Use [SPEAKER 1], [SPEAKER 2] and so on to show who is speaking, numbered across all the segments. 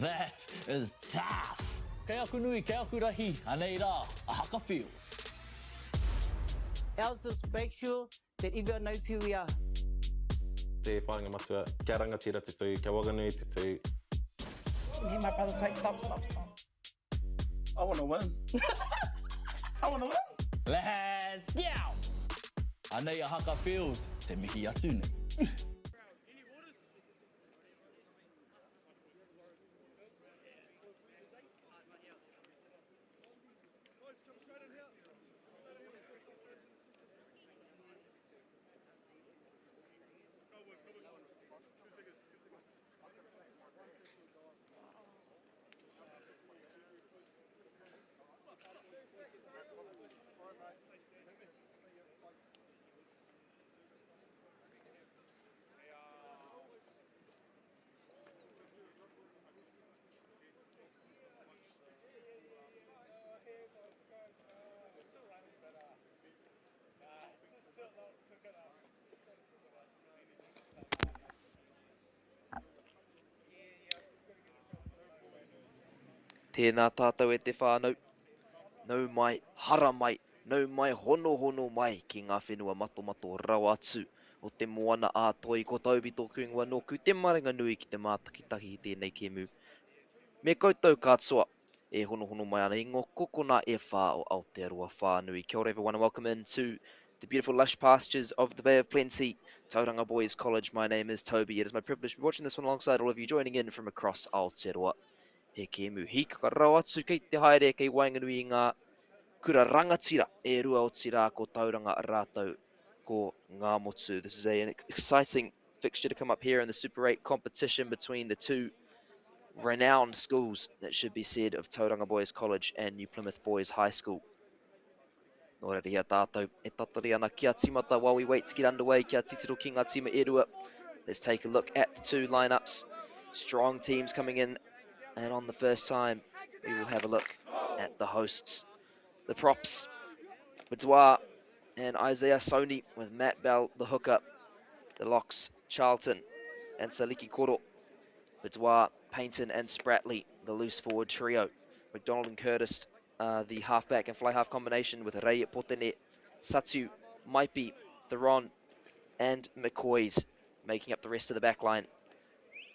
[SPEAKER 1] That is tough! Kei aku nui, kei aku rahi, anei rā, a Haka Feels.
[SPEAKER 2] Ours is make sure that everyone knows who we are.
[SPEAKER 3] Te whāinga matua, kia rangatira te tū, kia waganui te tū.
[SPEAKER 4] And my brother's like, stop, stop, stop.
[SPEAKER 5] I wanna win. I wanna win.
[SPEAKER 1] Let's go! Anei a Haka Feels, te mihi atu nei.
[SPEAKER 6] Tēnā tātou e te whānau. Nau mai, hara mai, nau mai, honohono mai ki ngā whenua matomato rawa atu o te moana ā toi. Ko Toby tōku ingoa nōku te marenga nui ki te mātakitaki i tēnei kēmu. Me koutou katoa e honohono mai ana i ngō kokona e whā o Aotearoa whānui. Kia ora everyone and welcome in to the beautiful lush pastures of the Bay of Plenty, Tauranga Boys College. My name is Toby. It is my privilege to be watching this one alongside all of you joining in from across Aotearoa. He kēmu hīkaka rawa atu kei te haere kei waenganui i ngā kura rangatira e rua otirā ko Tauranga rātou ko Ngāmotu. This is a, an exciting fixture to come up here in the Super 8 competition between the two renowned schools, that should be said, of Tauranga Boys College and New Plymouth Boys High School. Nō reira i a tātou e tatari ana kia timata while we wait to get underway kia titiro ki ngā tima e rua. Let's take a look at the two lineups. Strong teams coming in and on the first time we will have a look at the hosts. The props, Badois and Isaiah Sony with Matt Bell, the hooker. The locks, Charlton and Saliki Koro. Badois, Payton and Spratley, the loose forward trio. McDonald and Curtis, uh, the halfback and fly half combination with Ray Potene, Satu, Maipi, Theron, and McCoys making up the rest of the back line.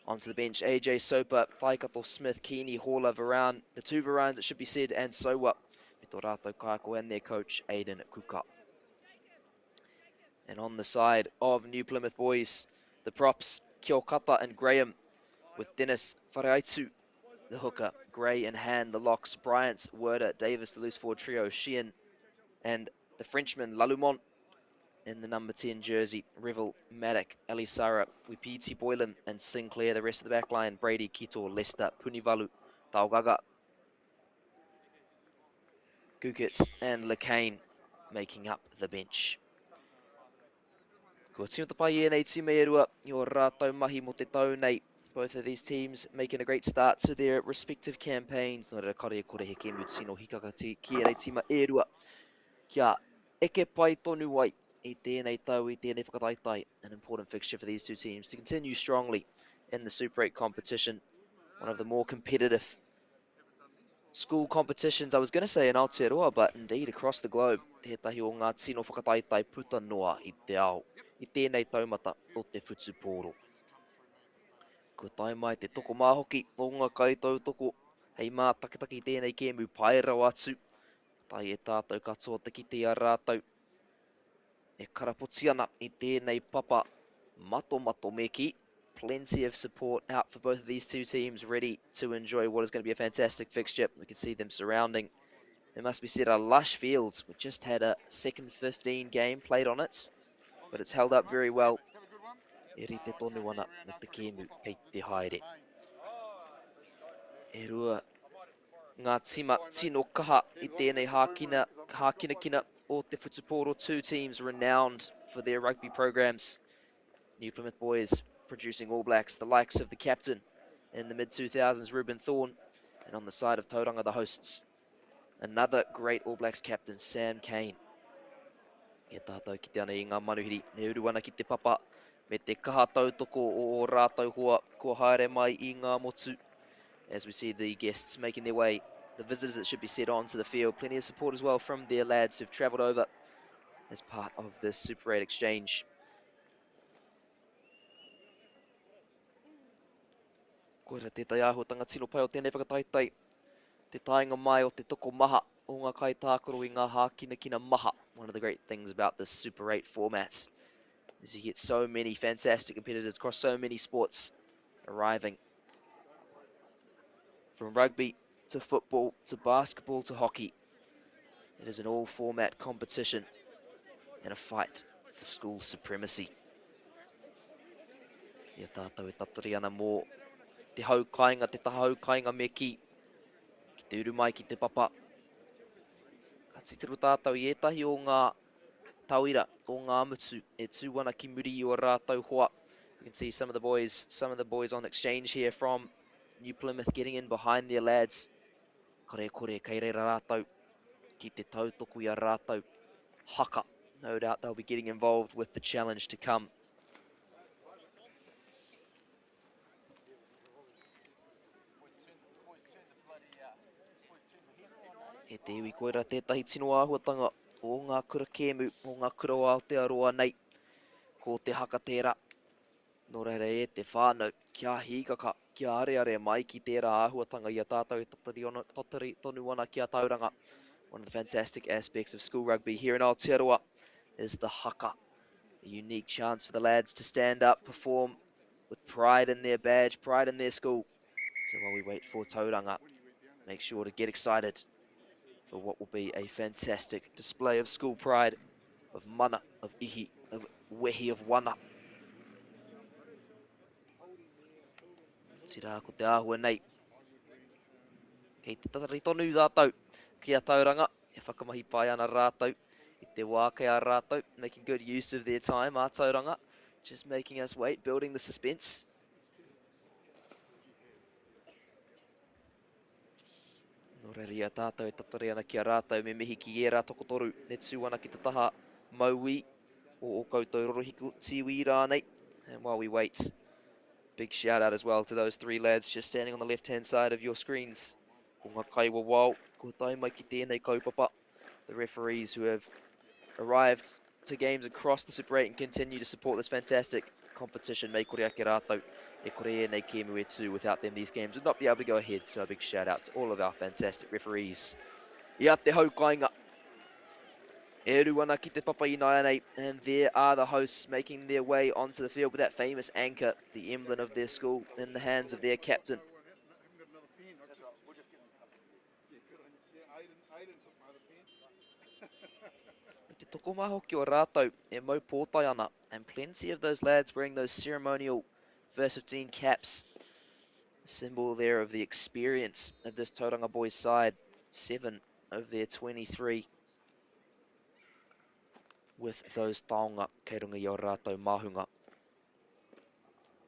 [SPEAKER 6] Onto the bench, AJ Soper, Taikato Smith, Keeney, Hawler, Varane, the two Varanes, it should be said, and Sowa, Mitorato Kaiko, and their coach, Aidan Kuka. And on the side of New Plymouth Boys, the props, Kyokata and Graham, with Dennis Whareaitu, the hooker, Gray and Hand, the locks, Bryant, Werder, Davis, the loose forward trio, Sheehan, and the Frenchman Lalumont in the number 10 jersey, Revel, Maddock, Elisara, Wipiti Boylan, and Sinclair. The rest of the back line, Brady, Kito, Lester, Punivalu, Taugaga, Gukits, and Lacane making up the bench. Kua tino tapai ēnei tīma e rua i o rātou mahi mō te tau nei. Both of these teams making a great start to their respective campaigns. Nō reira kare e kore he kēmu tino hikaka ki ēnei tīma e rua. Kia eke pai tonu ai i tēnei tau, i tēnei whakataetae. An important fixture for these two teams to continue strongly in the Super 8 competition. One of the more competitive school competitions, I was going to say in Aotearoa, but indeed across the globe, tētahi o ngā tino whakataetae puta noa i te ao, i tēnei taumata o te whutupōro. Kua tae mai te tokomā hoki o ngā kaitautoko. Hei mātakitaki i tēnei kēmu pai rawa atu. Tae e tātou katoa te kite i a rātou e karapoti ana i tēnei papa matomato me kī. Plenty of support out for both of these two teams ready to enjoy what is going to be a fantastic fixture. We can see them surrounding, it must be said, a lush field. We just had a second 15 game played on it, but it's held up very well. E rite tonu ana me te kēmu kei te haere. E rua ngā tima tino kaha i tēnei hākina, hākinakina o te whutupōro. Two teams renowned for their rugby programs. New Plymouth Boys producing All Blacks, the likes of the captain in the mid-2000s, Ruben Thorne, and on the side of Tauranga, the hosts, another great All Blacks captain, Sam Cane. E tātou ki te ana i ngā manuhiri, e uru ana ki te papa, me te kaha tautoko o ō rātou hoa kua haere mai i ngā motu. As we see the guests making their way, the visitors that should be set onto the field. Plenty of support as well from their lads who've travelled over as part of this Super 8 exchange. Koira tētahi āhuatanga tino pai o tēnei whakataetae, te taenga mai o te tokomaha o ngā kaitākaro i ngā hākinakina maha. One of the great things about this Super 8 format is you get so many fantastic competitors across so many sports arriving. From rugby to football to basketball to hockey. It is an all-format competition and a fight for school supremacy. I a tātou e tatari ana mō te hau kainga, te taha hau kainga me kī, ki te uru mai ki te papa. Ka titiro tātou i ētahi o ngā tauira, o ngā mutu e tū ana ki muri i o rātou hoa. You can see some of the boys, some of the boys on exchange here from New Plymouth getting in behind their lads. Kore kore kei reira rātou ki te tautoko i a rātou haka. No doubt they'll be getting involved with the challenge to come. E te iwi koira tētahi tino āhuatanga o ngā kura kēmu, o ngā kura o Aotearoa nei. Ko te haka tērā. Nō reira e te whānau, kia hīkaka, kia areare mai ki tērā āhuatanga i a tātou e tatari, ono, tatari tonu ana ki a Tauranga. One of the fantastic aspects of school rugby here in Aotearoa is the haka. A unique chance for the lads to stand up, perform with pride in their badge, pride in their school. So while we wait for Tauranga, make sure to get excited for what will be a fantastic display of school pride, of mana, of ihi, of wehi, of wana. Tira ko te āhua nei. Kei te tatari tonu rātou ki a Tauranga, e whakamahi pai ana rātou i te wā kei a rātou, making good use of their time, a Tauranga, just making us wait, building the suspense. Nō reira i a tātou e tatari ana ki a rātou me mihi ki ērā tokotoru e tū ana ki te taha mauī o ō koutou rorohiko, tīwī rānei. And while we wait, big shout out as well to those three lads just standing on the left hand side of your screens. Ko ngā kaiwawao, kua tae mai ki tēnei kaupapa. The referees who have arrived to games across the Super 8 and continue to support this fantastic competition. Mei kore ake rātou, e kore ēnei kēmu e tū. Without them, these games would not be able to go ahead. So a big shout out to all of our fantastic referees. I a te hau kainga, e uru ana ki te papa ināianei, and there are the hosts making their way onto the field with that famous anchor, the emblem of their school, in the hands of their captain. Me te tokomaha hoki o rātou e mau pōtae ana, and plenty of those lads wearing those ceremonial verse 15 caps. Symbol there of the experience of this Tauranga boys side. 7 of their 23 with those taonga kei runga i o rātou māhunga.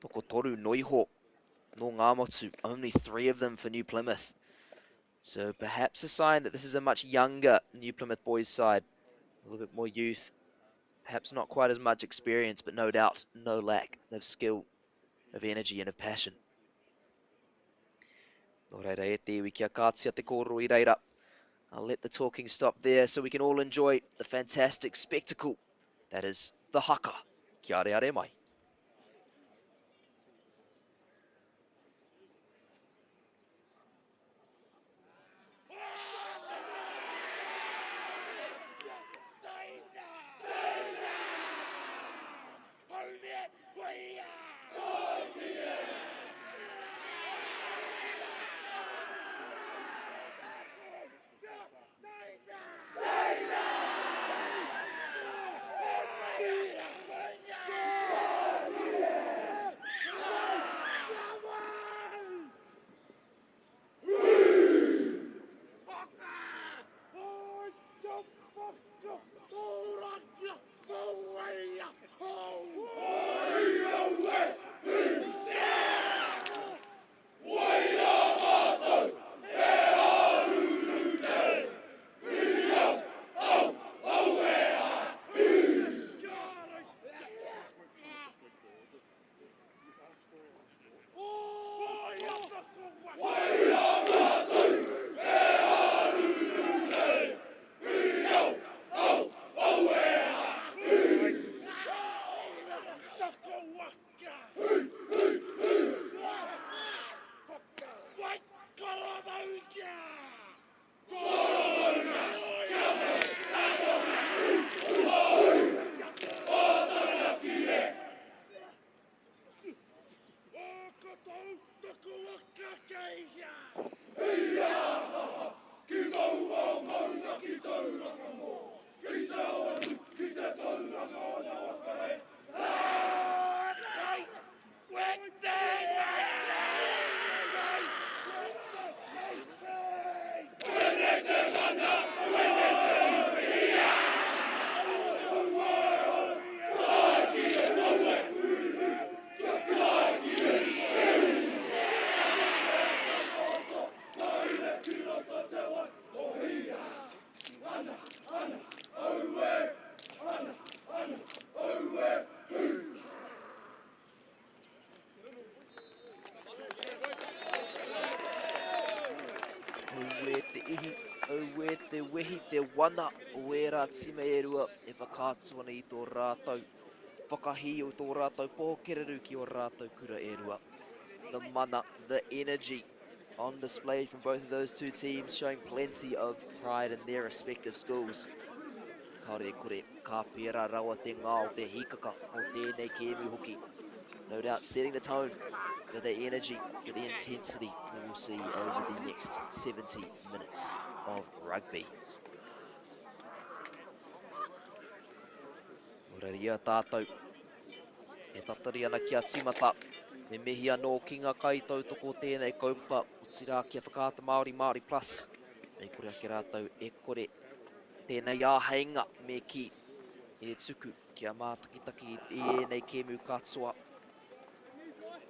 [SPEAKER 6] Tokotoru noiho nō Ngāmotu, only 3 of them for New Plymouth. So perhaps a sign that this is a much younger New Plymouth boys side. A little bit more youth, perhaps not quite as much experience, but no doubt no lack of skill, of energy and of passion. Nō reira e te iwi kia kātia te kōrero i reira. I'll let the talking stop there so we can all enjoy the fantastic spectacle that is the haka. Kia areare mai. Auē te ihi, auē te wehi, te wana o ērā tīma e rua e whakaatu ana i tō rātou whakahī o tō rātou poho kereru ki ō rātou kura e rua. The mana, the energy on display from both of those two teams, showing plenty of pride in their respective schools. Kāore e kore, ka pērā rawa te ngao, te hīkaka o tēnei kēmu hoki. No doubt setting the tone for the energy, for the intensity we will see over the next 70 minutes of rugby. Nō reira i a tātou e tatari ana kia tīmata, me mihi anō ki ngā kaitautoko o tēnei kaupapa, otirā ki a Whakaata Māori, Māori Plus, mei kore ake rātou e kore tēnei āheinga me kī e tuku kia mātakitaki i ēnei kēmu katoa.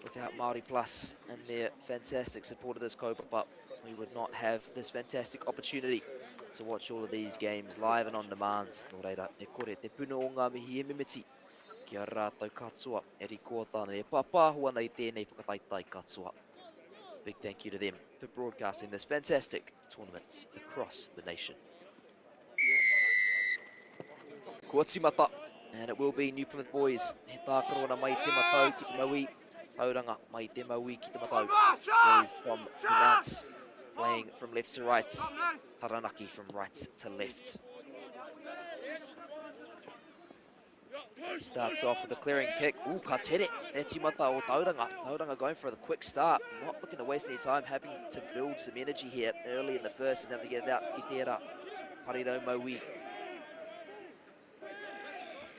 [SPEAKER 6] Without Māori Plus and their fantastic support of this kaupapa, we would not have this fantastic opportunity to watch all of these games live and on demand. Nō reira, e kore te puna o ngā mihi e mimiti ki a rātou katoa e rikoata ana, e pāpāho ana i tēnei whakataetae katoa. Big thank you to them for broadcasting this fantastic tournament across the nation. Kua timata, and it will be New Plymouth Boys. He tākaro ana mai te matau ki te maui. Tauranga mai te maui ki te matau. Boys from the Mounts playing from left to right. Taranaki from right to left. He starts off with a clearing kick. Ooh, ka tere. E tīmata o Tauranga. Tauranga going for the quick start. Not looking to waste any time. Having to build some energy here early in the first. Is able to get it out ki tērā. Parirau Maui.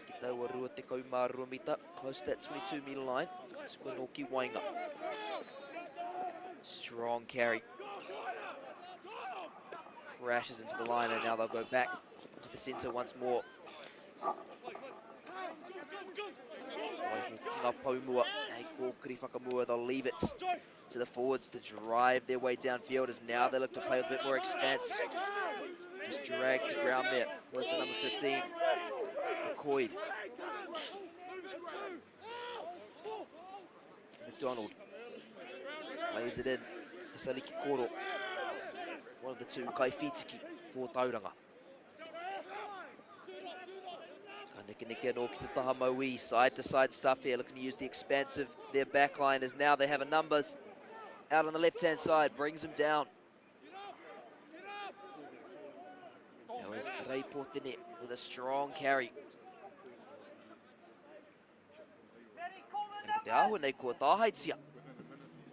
[SPEAKER 6] Ki taua 22 mita. Close to that 22 metre line. Ka tuku anō ki waenga. Strong carry. Crashes into the line and now they'll go back to the centre once more. Waiho ki ngā poumua, hei kōkiri whakamua, they'll leave it to the forwards to drive their way downfield as now they look to play with a bit more expanse. Just dragged to ground there was the number 15, McCoyd. McDonald lays it in to Saliki Koro, one of the two kaiwhitiki for Tauranga. Ka nekeneke anō ki te taha mauī, side to side stuff here, looking to use the expanse of their back line as now they have a numbers out on the left-hand side, brings them down. Now is Rei Potene with a strong carry. Te āhua nei kua tāhaitia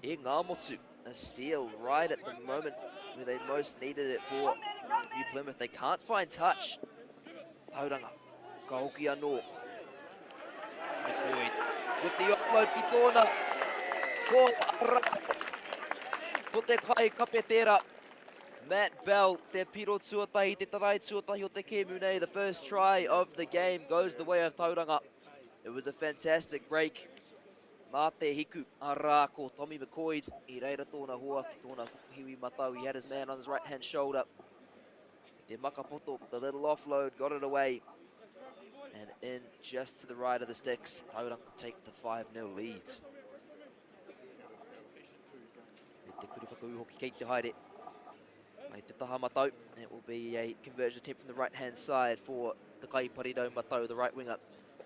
[SPEAKER 6] e ngā motu. A steal right at the moment where they most needed it for New Plymouth. They can't find touch. Tauranga, ka hoki anō. McCoy with the offload ki tōna. Ko, ko te kai kape tērā. Matt Bell, te piro tuatahi, te tarai tuatahi o te kēmu nei. The first try of the game goes the way of Tauranga. It was a fantastic break. Mā te hiku, arā, ko Tommy McCoyd. I reira tōna hoa ki tōna hiwi matau. He had his man on his right hand shoulder. Te makapoto, the little offload, got it away. And in just to the right of the sticks, Tauranga take the 5-0 leads. Me te kuru whakaū hoki kei te haere. Mai te taha matau, it will be a conversion attempt from the right-hand side for the Kaiparirau Matau, the right winger,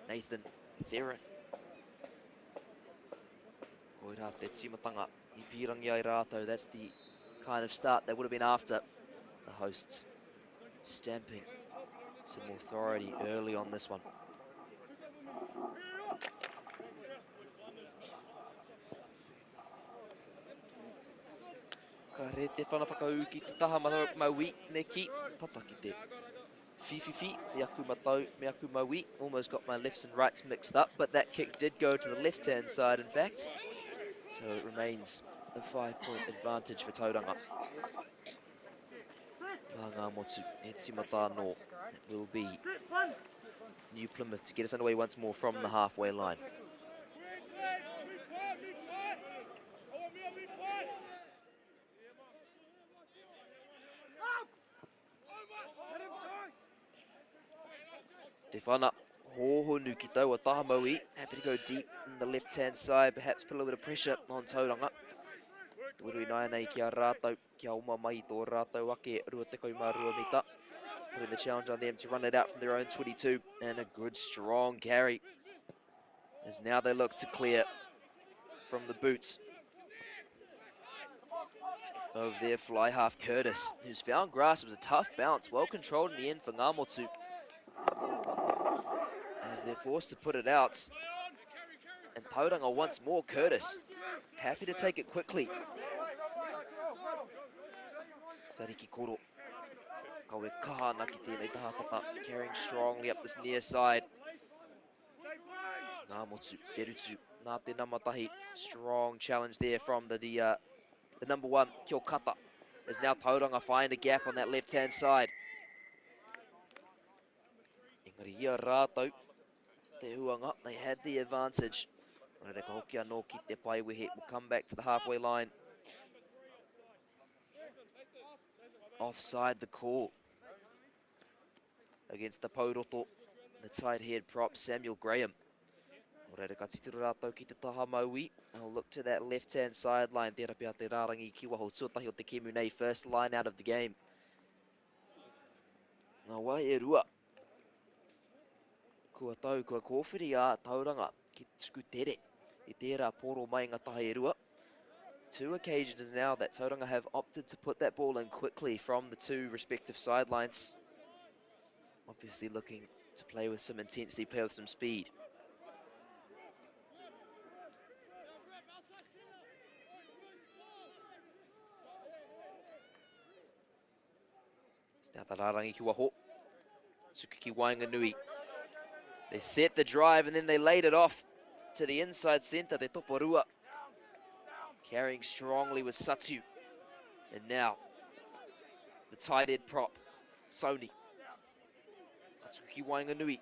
[SPEAKER 6] Nathan Theron. Koirā te tīmatanga i pīrangi ai rātou. That's the kind of start they would have been after. The hosts stamping some authority early on this one. Ka re te whana whakaū ki te taha maui me ki tata ki te whiwhiwhi i aku matau me aku maui. Almost got my lefts and rights mixed up, but that kick did go to the left-hand side, in fact. So it remains a 5-point advantage for Tauranga. Mā ngā motu e tīmata anō. It will be New Plymouth to get us underway once more from the halfway line. Te whana hōhonu ki taua taha maui. Happy to go deep in the left-hand side, perhaps put a little bit of pressure on Tauranga. Te wero ināianei ki a rātou, kia oma mai i tō rātou ake 22 mita. Putting the challenge on them to run it out from their own 22 and a good strong carry. As now they look to clear from the boots of their fly half Curtis, who's found grass. It was a tough bounce, well controlled in the end for Ngamotu. As they're forced to put it out. And Tauranga once more, Curtis, happy to take it quickly. Stariki Koro. Kawe kaha ana ki tēnei taha tata, carrying strongly up this near side. Ngā motu, te rutu, nā te nama tahi. Strong challenge there from the, the, uh, the number one, Kyo Kata. Is now Tauranga find a gap on that left-hand side. Engari ia rātou, te huanga, they had the advantage. Nō reira ka hoki anō ki te pae wehe. Will come back to the halfway line. Offside the call against the Pouroto, the tight head prop Samuel Graham. Nō reira ka titiro rātou ki te taha maui. I'll look to that left-hand sideline. Tērā pea te rārangi ki waho tuatahi o te kemu nei. First line out of the game. Ngā wai e rua. Kua tau, kua kōwhiri a Tauranga ki te tuku tere i tērā pōro mai ngā taha e rua. Two occasions now that Tauranga have opted to put that ball in quickly from the two respective sidelines. Obviously looking to play with some intensity, play with some speed. It's now the rārangi ki waho. Tuku ki waenganui. They set the drive and then they laid it off to the inside centre, te toporua. Carrying strongly with Satu. And now, the tight head prop, Sony. Tuku ki waenganui.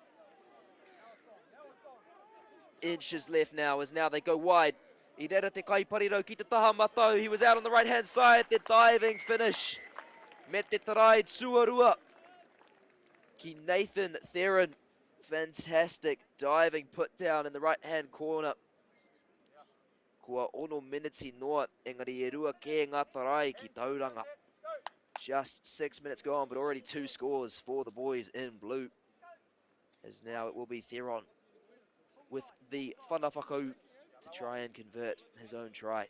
[SPEAKER 6] Inches left now as now they go wide. I reira te kaiparirau ki te taha matau. He was out on the right hand side. The diving finish. Me te tarai tuarua ki Nathan Theron. Fantastic diving put down in the right hand corner. Kua ono miniti noa, engari e rua kē ngā tarai ki Tauranga. Just six minutes gone, but already two scores for the boys in blue. As now it will be Theron with the whana to try and convert his own try.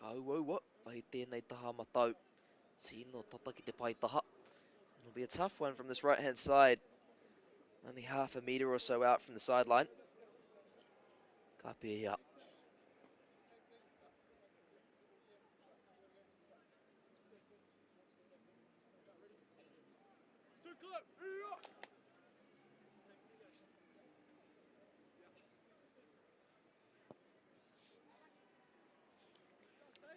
[SPEAKER 6] Ka uaua, pai tēnei taha matau. Tino tata ki te pai taha. It'll be a tough one from this right-hand side. Only half a metre or so out from the sideline. Ka pēhea.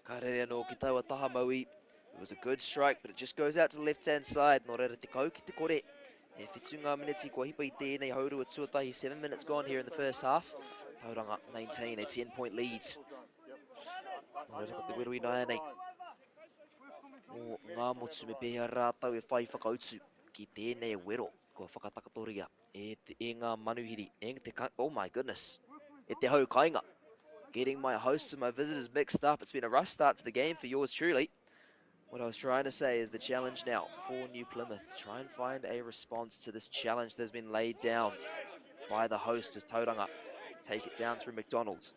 [SPEAKER 6] Ka rere anō ki taua taha mauī. It was a good strike, but it just goes out to the left-hand side. Nō reira, tekau ki te kore. E whitu ngā miniti kua hipa i tēnei haurua tuatahi. 7 minutes gone here in the first half. Tauranga maintain a 10-point lead. Nō reira, ko te wero ināianei. Mō ngā motu me pēhea rātou e whai whakautu ki tēnei wero kua whakatakatoria e, te, e ngā manuhiri, e te, oh my goodness, e te hau kainga. Getting my hosts and my visitors mixed up. It's been a rough start to the game for yours truly. What I was trying to say is the challenge now for New Plymouth to try and find a response to this challenge that has been laid down by the host as Tauranga take it down through McDonald.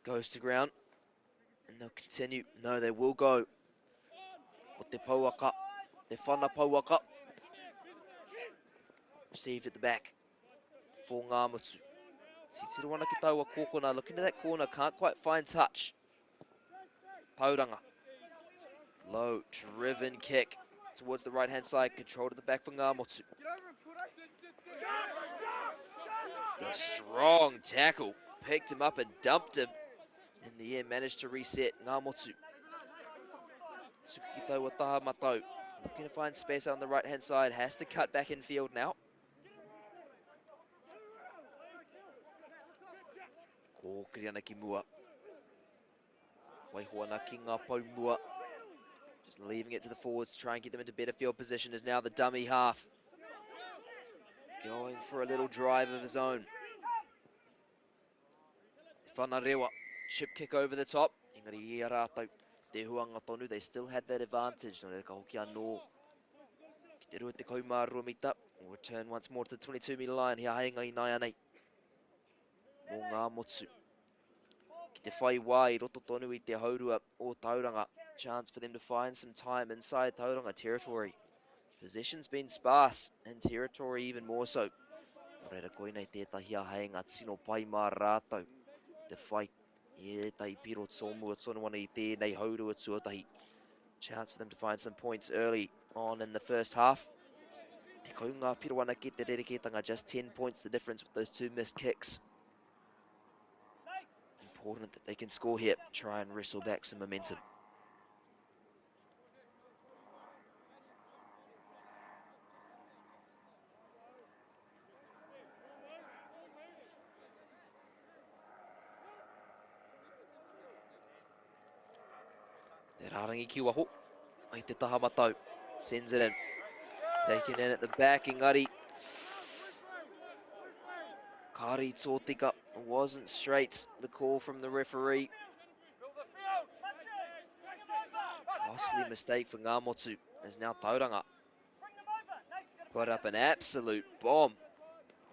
[SPEAKER 6] Goes to ground. And they'll continue. No, they will go. O te pouaka. Te whana pouaka. Received at the back for Ngāmotu. Titiro ana ki taua kōkona. Looking to that corner. Can't quite find touch. Tauranga. Low driven kick towards the right hand side. Control to the back for Ngāmotu. The strong tackle. Picked him up and dumped him. In the end, managed to reset Ngāmotu. Tuku ki taua taha matau. Looking to find space out on the right-hand side. Has to cut back in field now. Kōkiri ana ki mua. Waiho ana ki ngā pou mua. Just leaving it to the forwards to try and get them into better field position is now the dummy half. Going for a little drive of his own. Whanarewa, chip kick over the top. Engari i a rātou, te huanga tonu, they still had that advantage. Nō reira ka hoki anō ki te 22 mita. Will return once more to the 22 metre line. He ahenga i nāianei mō ngā motu. Ki te whai wā i roto tonu i te haurua o Tauranga. Chance for them to find some time inside Tauranga territory. Possession's been sparse and territory even more so. Nō reira koinei tētahi āheinga tino pai mā rātou te whai i ētahi piro tōmua tonu ana i tēnei haurua tuatahi. Chance for them to find some points early on in the first half. Tekau ngā piro anake te rerekētanga, just 10 points the difference with those two missed kicks. Important that they can score here, try and wrestle back some momentum. Te rārangi ki waho, ai te taha matau, sends it in. Taken in at the back, engari. Kāri tōtika wasn't straight, the call from the referee. Costly mistake for Ngāmotu as now Tauranga put up an absolute bomb.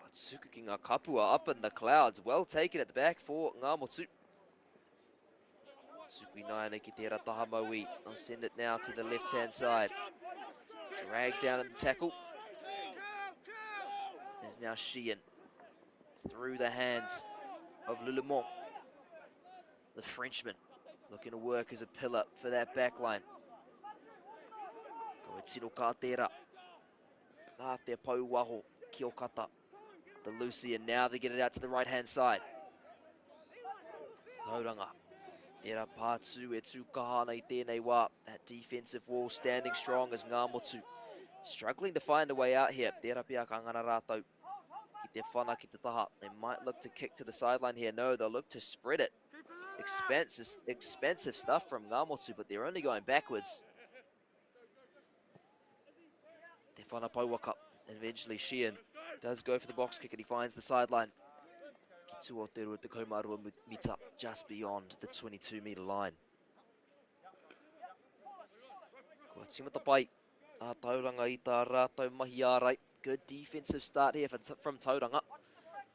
[SPEAKER 6] Watsuka ki ngā kapua up in the clouds. Well taken at the back for Ngāmotu. Tukui Naina ki tērā taha maui. I'll send it now to the left-hand side. Drag down in the tackle. There's now Sheehan through the hands of Lulumo. The Frenchman looking to work as a pillar for that back line. Ko e tiro ka tērā. Nā te pau waho ki Okata. The Lucy, and now they get it out to the right-hand side. Tauranga. Tērā pātū e tū kaha ana i tēnei wā. That defensive wall standing strong as Ngāmotu. Struggling to find a way out here. Tērā pia ka ngana rātou ki te whana ki te taha. They might look to kick to the sideline here. No, they'll look to spread it. Expensive, expensive stuff from Ngāmotu, but they're only going backwards. Te whana pouaka. Eventually Sheehan does go for the box kick and he finds the sideline. Ki tua o te 22 mita, just beyond the 22 metre line. Kua tīmata pai a Tauranga i tā rātou mahi ārai. Good defensive start here from Tauranga.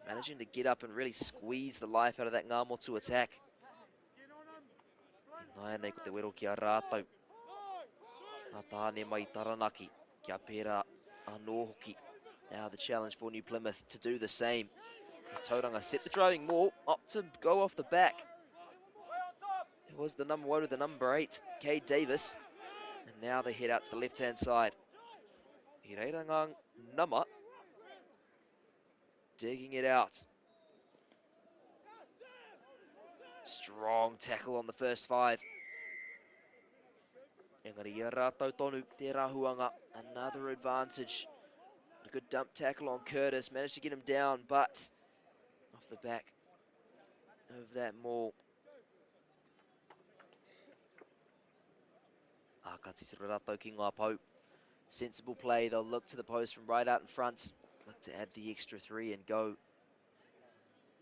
[SPEAKER 6] Managing to get up and really squeeze the life out of that Ngāmotu attack. Ināianei ko te wero ki a rātou. Ngā tāne mai Taranaki, kia pērā anō hoki. Now the challenge for New Plymouth to do the same. As Tauranga set the driving maul up to go off the back. It was the number one with the number 8, Kay Davis. And now they head out to the left-hand side. I reira ngā nama digging it out. Strong tackle on the first five. Engari ia rātou tonu, tērā huanga, another advantage. A good dump tackle on Curtis, managed to get him down, but off the back of that maul. Ah, ka titiro rātou ki ngā pou. Sensible play, they'll look to the post from right out in front. Look to add the extra 3 and go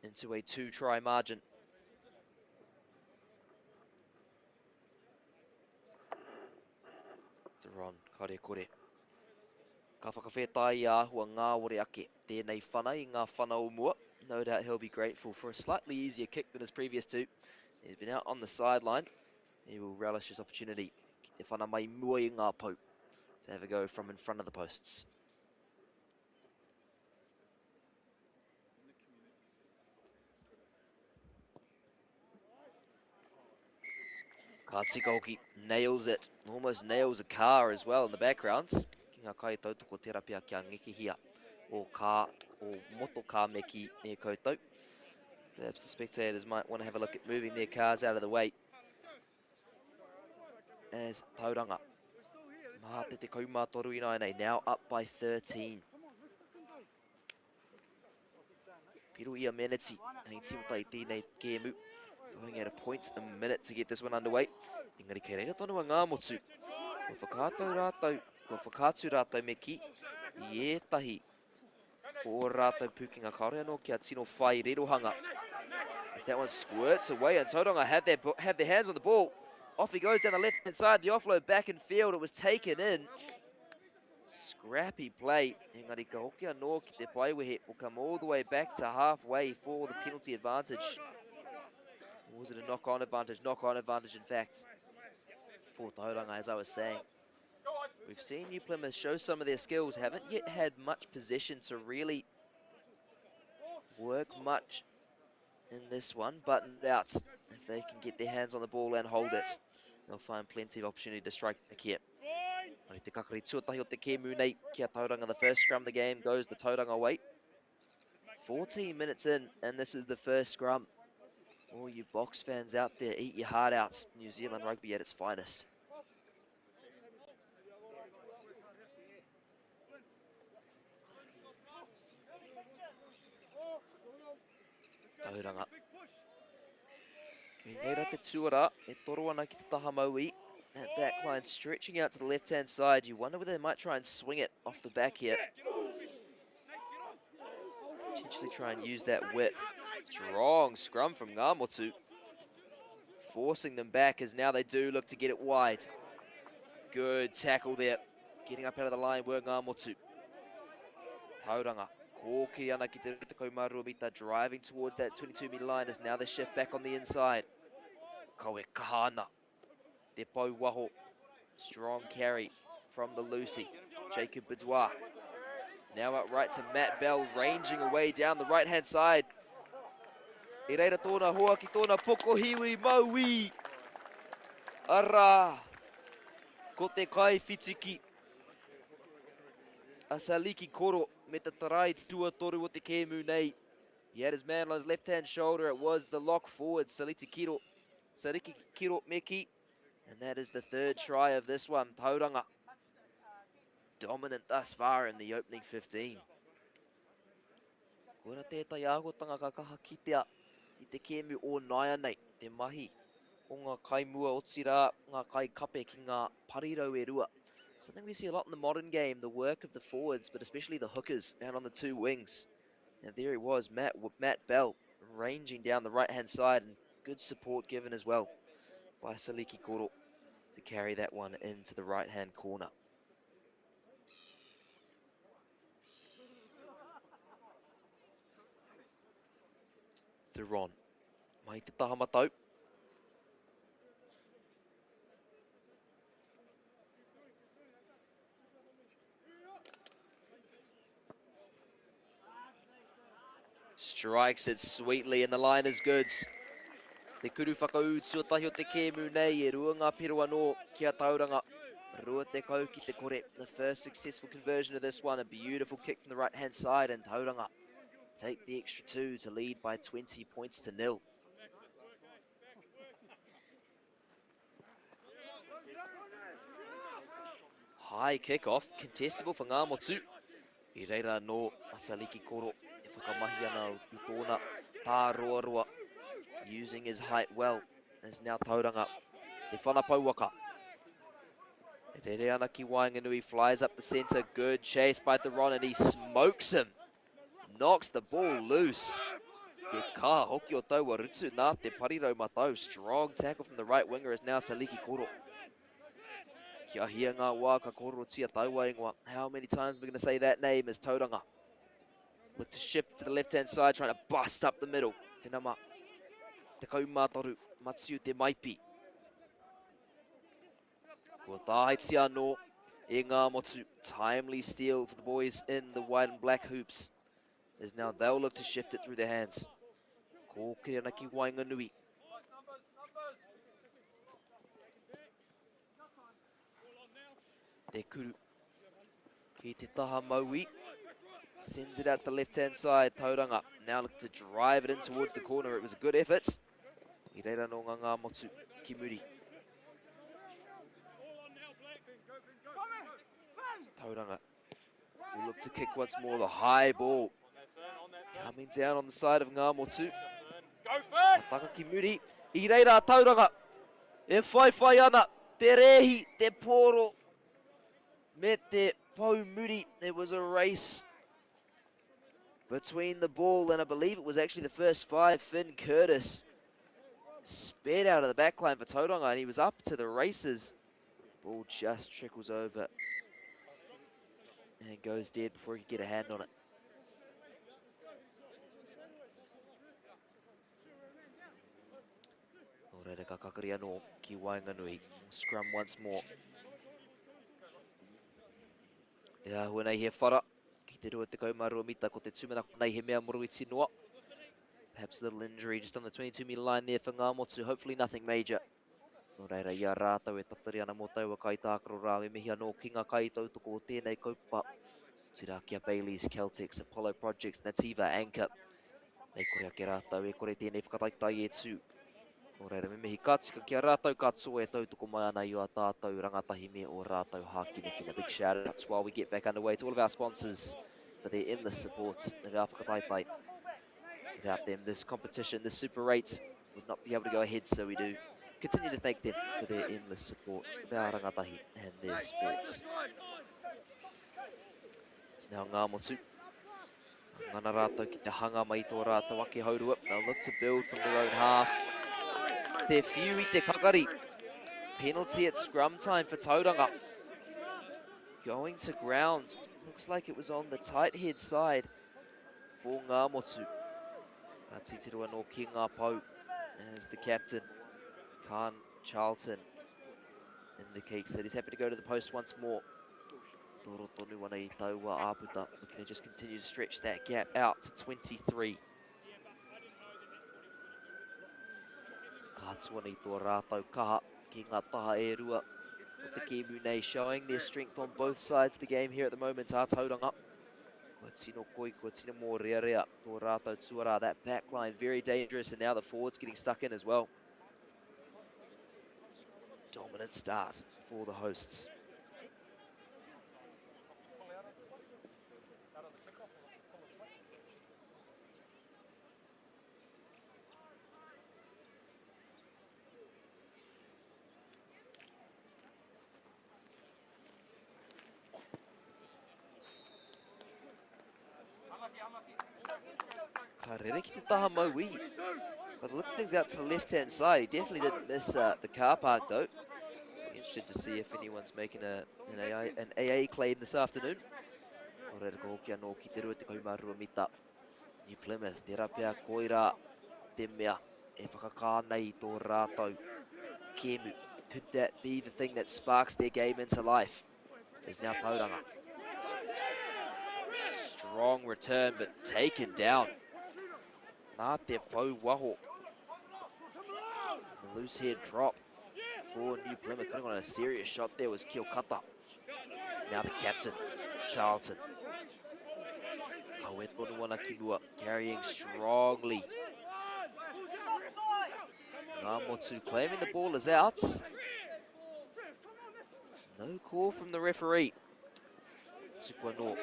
[SPEAKER 6] into a 2-try margin. Theron, kare kore. Ka whakawhetai i a āhua ngāwore ake tēnei whana i ngā whana o mua. No doubt he'll be grateful for a slightly easier kick than his previous two. He's been out on the sideline. He will relish his opportunity ki te whana mai mua i ngā pou to have a go from in front of the posts. Ka tika hoki, nails it. Almost nails a car as well in the background. Ki ngā kai tautoko tērā pea kia ngekehia o kā, o moto kā me ki e koutou. Perhaps the spectators might want to have a look at moving their cars out of the way. As Tauranga. Mā te 13 ināianei, now up by 13. Piro ia meneti hei tīmata i tēnei kēmu. Going at a point a minute to get this one underway. Engari kei reira tonu a Ngāmotu. Kua whakaatu rātou, kua whakaatu rātou me kī i ētahi o ō rātou pūkenga kāore anō kia tino whai rerohanga. As that one squirts away and Tauranga have their, have their hands on the ball. Off he goes down the left hand side, the offload back in field. It was taken in. Scrappy play. Engari ka hoki anō ki te paewehe. Will come all the way back to halfway for the penalty advantage. Or was it a knock-on advantage? Knock-on advantage, in fact, for Tauranga, as I was saying. We've seen New Plymouth show some of their skills, haven't yet had much possession to really work much in this one, but no doubt if they can get their hands on the ball and hold it, they'll find plenty of opportunity to strike back here. Mai te kakari tuatahi o te kēmu nei ki a Tauranga. The first scrum of the game goes the Tauranga way. 14 minutes in, and this is the first scrum. All you box fans out there, eat your heart out. New Zealand rugby at its finest. Tauranga. Kei reira te tuara e toro ana ki te taha mauī. That back line stretching out to the left-hand side. You wonder whether they might try and swing it off the back here. Potentially try and use that width. Strong scrum from Ngāmotu. Forcing them back as now they do look to get it wide. Good tackle there. Getting up out of the line were Ngāmotu. Tauranga. Kōkiri ana ki te 22 mita, driving towards that 22 meter line as now they shift back on the inside. Kawe kaha ana. Te pau waho. Strong carry from the Lucy. Jacob Boudoir. Now out right to Matt Bell, ranging away down the right-hand side. I reira tōna hoa ki tōna pokohiwi Maui. Arā, ko te kaiwhitiki a Saliki Koro me te tarai tuatoru o te kēmu nei. He had his man on his left-hand shoulder. It was the lock forward, Saliti Kiro. Sariki Kiro Meki. And that is the third try of this one. Tauranga dominant thus far in the opening 15. Koira tētahi āhuatanga ka kaha kitea i te kēmu o nāianei, te mahi o ngā kaimua, otirā ngā kaikape ki ngā parirau e rua. Something we see a lot in the modern game, the work of the forwards, but especially the hookers out on the two wings. And there he was, Matt, Matt Bell, ranging down the right-hand side, and good support given as well by Saliki Koro to carry that one into the right-hand corner. Theron. Mai te taha matau. Strikes it sweetly and the line is good. Te kuru whakaū tuatahi o te kēmu nei e rua ngā piro anō ki a Tauranga. Rua te kau ki te kore. The first successful conversion of this one. A beautiful kick from the right hand side and Tauranga take the extra two to lead by 20 points to nil. High kick-off, contestable for Ngāmotu. I reira anō a Saliki Koro e whakamahi ana i tōna tāroaroa, using his height well. As now Tauranga, te whana pouaka. E rere ana ki waenganui, flies up the centre, good chase by Theron and he smokes him. Knocks the ball loose. Te kā hoki o taua rutu nā te parirau matau. Strong tackle from the right winger is now Saliki Koro. Kia hia ngā wā ka kōrerotia taua ingoa. How many times are we going to say that name is Tauranga? Look to shift to the left-hand side, trying to bust up the middle. Te nama, te kaumātoru, Matiu Te Maipi. Kua tāhaitia anō e ngā motu. Timely steal for the boys in the white and black hoops. As now they'll look to shift it through their hands. Kōkiri ana ki waenganui. Te kuru ki te taha maui. Sends it out to the left-hand side. Tauranga now look to drive it in towards the corner. It was a good effort. I reira nō ngā ngā motu ki muri. Tauranga will look to kick once more. The high ball. Coming down on the side of Ngāmotu. Ka taka ki muri. I reira a Tauranga. E whaiwhai ana te rēhi, te pōro me te pou muri. It was a race between the ball and I believe it was actually the first five, Finn Curtis sped out of the backline for Tauranga and he was up to the races. Ball just trickles over and goes dead before he could get a hand on it. Nō reira ka kakari anō ki waenganui. Scrum once more. Te āhua nei he whara ki te 22 mita ko te tūmanako nei he mea moroiti noa. Perhaps a little injury just on the 22 meter line there for Ngāmotu. Hopefully nothing major. Nō reira, i a rātou e tatari ana mō taua kaitākaro rā, me mihi anō ki ngā kaitautoko o tēnei kaupapa, otirā ki a Bayleys, Caltex, Apollo Projects, Nativa, Anchor. Mei kore ake rātou, e kore tēnei whakataetae e tū. Nō reira, me mihi ka tika ki a rātou katoa e tautoko mai ana i ō tātou rangatahi me ō rātou hākinakina. Big shout outs while we get back underway to all of our sponsors for their endless support of our whakataetae. Without them, this competition, this Super 8, would not be able to go ahead, so we do continue to thank them for their endless support of our rangatahi and their sports. It's now Ngāmotu. Ngana rātou ki te hanga mai tō rātou ake haurua. They'll look to build from their own half. Te whiu i te kakari. Penalty at scrum time for Tauranga. Going to grounds. Looks like it was on the tight head side for Ngāmotu. Ka titiro anō ki ngā pou as the captain, Khan Charlton, indicates that he's happy to go to the post once more. Toro tonu ana i taua āputa, looking to just continue to stretch that gap out to 23. Ka atu ana i tō rātou kaha ki ngā taha e rua o te kēmu nei, showing their strength on both sides of the game here at the moment, a Tauranga. Kua tino koi, kua tino mōrearea tō rātou tuarā. That back line very dangerous, and now the forwards getting stuck in as well. Dominant start for the hosts. Ka rere ki te taha mauī. But looks things out to the left-hand side. He definitely didn't miss the car park, though. Interested to see if anyone's making a, an, AI, an AA claim this afternoon. O reira ka hoki anō ki te 22 mita. New Plymouth, tērā pea koirā te mea e whakakā nei i tō rātou kēmu. Could that be the thing that sparks their game into life? Is now Tauranga. Strong return, but taken down. Nā te pou waho. The loose head drop for New Plymouth. Putting on a serious shot there was Kiyokata. Now the captain, Charlton. Kawe tonu ana ki mua, carrying strongly. Ngāmotu claiming the ball is out. No call from the referee. Tuku anō.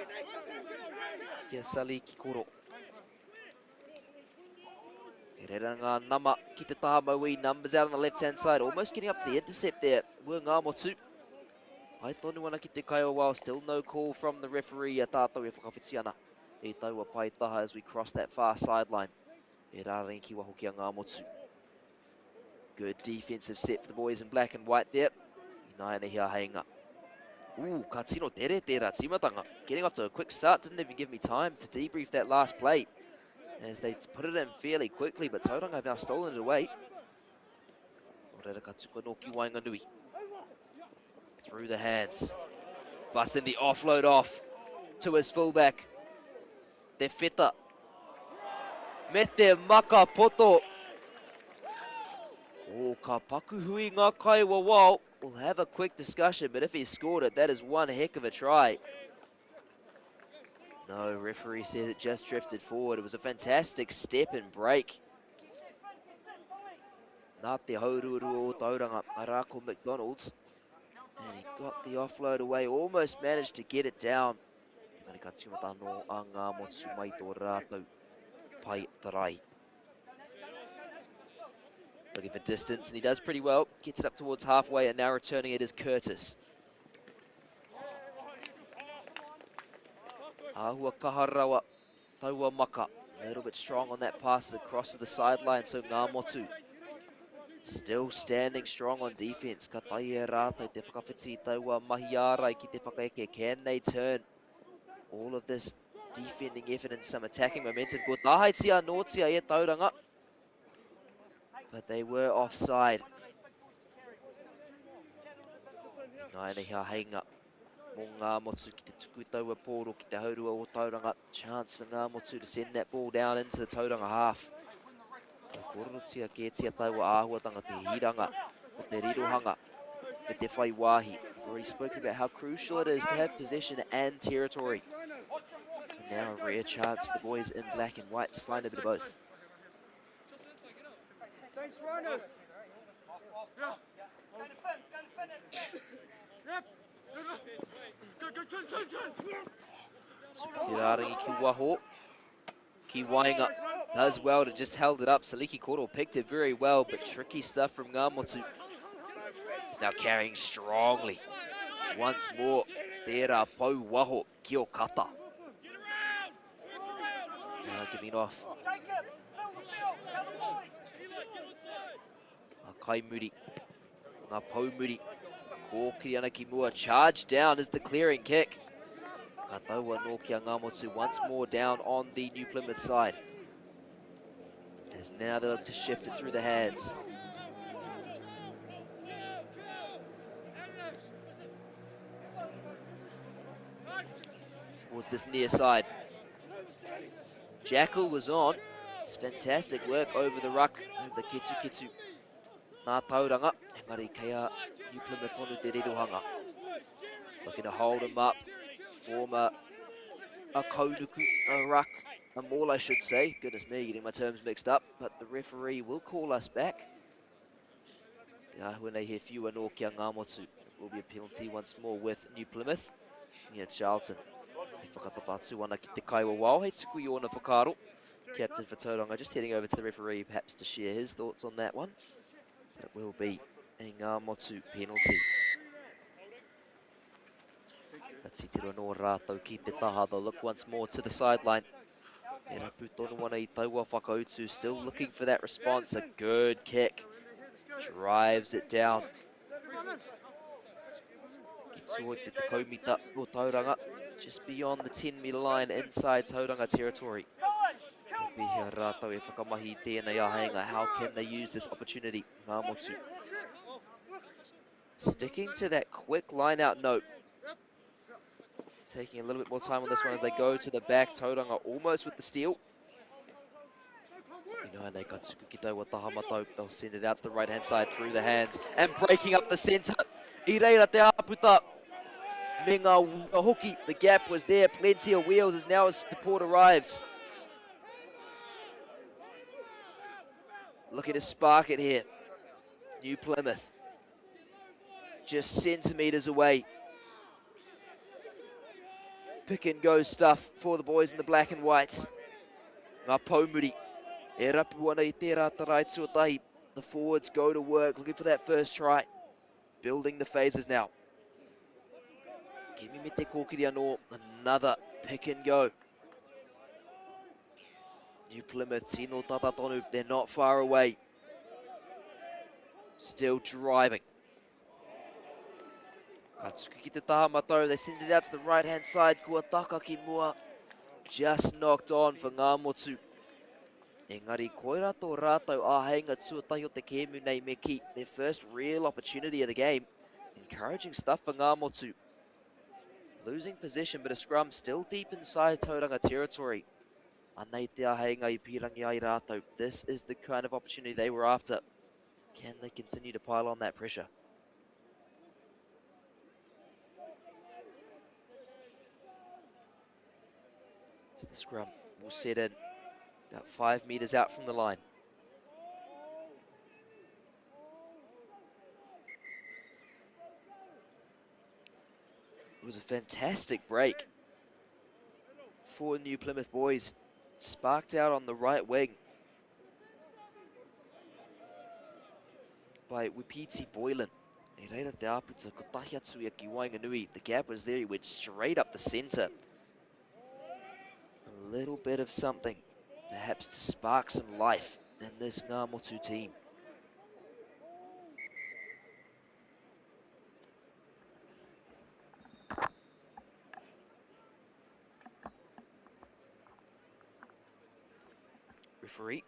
[SPEAKER 6] Kia Sally Kikoro. He rera ngā nama ki te taha mauī. Numbers out on the left-hand side. Almost getting up to the intercept there. Were Ngāmotu. Pai tonu ana ki te kaiawao. Still no call from the referee a tātou e whakawhiti ana. I taua pai taha as we cross that far sideline. E rārangi ki waho ki a Ngāmotu. Good defensive set for the boys in black and white there. Ināianei he āheinga. Ooh, ka tino tere tērā tīmatanga. Getting off to a quick start, didn't even give me time to debrief that last play. As they put it in fairly quickly, but Tauranga have now stolen it away. Nō reira ka tuku anō ki waenganui. Through the hands. Busting the offload off to his fullback. Te Whita. Me te maka poto. Oh, ka paku hui ngā kaiwawao. We'll have a quick discussion, but if he scored it, that is one heck of a try. No, referee says it just drifted forward. It was a fantastic step and break. Nā te hauruarua o Tauranga, arā ko McDonald's. And he got the offload away, almost managed to get it down. Engari ka tīmata anō a Ngāmotu mai tō rātou pai tarai. Looking for distance, and he does pretty well. Gets it up towards halfway, and now returning it is Curtis. Āhua kaha rawa, taua maka. A little bit strong on that pass across to the sideline, so Ngāmotu still standing strong on defense. Ka tae e rātou te whakawhiti i taua mahi ārai ki te whakaeke. Can they turn all of this defending effort and some attacking momentum? Ko tāhaitia anōtia e Tauranga. But they were offside. Nāianei he āheinga mō Ngāmotu ki te tuku taua pōro ki te haurua o Tauranga. Chance for Ngāmotu to send that ball down into the Tauranga half. Ka kōrerotia kētia taua āhuatanga te hiranga o te rirohanga me te whai wāhi. We've already spoken about how crucial it is to have possession and territory. And now a rare chance for the boys in black and white to find a bit of both. Suku te rārangi ki waho. Ki waenga. Does well to just held it up. Saliki Koro picked it very well, but tricky stuff from Ngāmotu. He's now carrying strongly. Once more, tērā pau waho ki o kata. Now giving off. Ngā kaimuri, ngā poumuri, kōkiri ana ki mua, charge down is the clearing kick. Ka tau anō ki a Ngāmotu once more down on the New Plymouth side. As now they look to shift it through the hands. Towards this near side. Jackal was on. It's fantastic work over the ruck, over the ketu ketu. Nā Tauranga, engari kei a New Plymouth tonu te rirohanga. Looking to hold him up. Former a kaunuku, a ruck, a maul I should say. Goodness me, getting my terms mixed up. But the referee will call us back. Te āhua nei he whiu anō ki a Ngāmotu. It will be a penalty once more with New Plymouth. Mia Charlton e whakatata atu ana ki te kaiwawao hei tuku i ōna whakaaro. Captain for Tauranga just heading over to the referee perhaps to share his thoughts on that one. But it will be a Ngāmotu penalty. Ka titiro anō rātou ki te taha. They'll look once more to the sideline. E rapu tonu ana i taua whakautu. Still looking for that response. A good kick. Drives it down. Ki tua te takaumita o Tauranga. Just beyond the 10 metre line inside Tauranga territory. Pehea rātou e whakamahi i tēnei āheinga. How can they use this opportunity? Ngā motu. Sticking to that quick line out note. Taking a little bit more time on this one as they go to the back. Tauranga almost with the steal. They'll send it out to the right-hand side through the hands and breaking up the centre. I reira te āputa me ngā hoki. The gap was there. Plenty of wheels as now as support arrives. Looking to spark it here. New Plymouth. Just centimetres away. Pick and go stuff for the boys in the black and whites. Ngā poumuri. E rapu ana i tērā tarai tuatahi. The forwards go to work looking for that first try. Building the phases now. Kimi me te kōkiri anō. Another pick and go. New Plymouth, tino tata tonu. They're not far away. Still driving. Ka tuku ki te taha matau. They send it out to the right-hand side. Kua taka ki mua. Just knocked on for Ngāmotu. Engari, koira tō rātou āheinga tuatahi o te kēmu nei me ki their first real opportunity of the game. Encouraging stuff for Ngāmotu. Losing possession, but a scrum still deep inside Tauranga territory. Anei te āheinga i pīrangi ai rātou. This is the kind of opportunity they were after. Can they continue to pile on that pressure? So the scrum will set in about 5 metres out from the line. It was a fantastic break. for New Plymouth boys. Sparked out on the right wing by Wipiti Boylan. I reira te āputa, kotahi atu ia ki waenganui. The gap was there, he went straight up the centre. A little bit of something, perhaps to spark some life in this Ngāmotu team. Referee,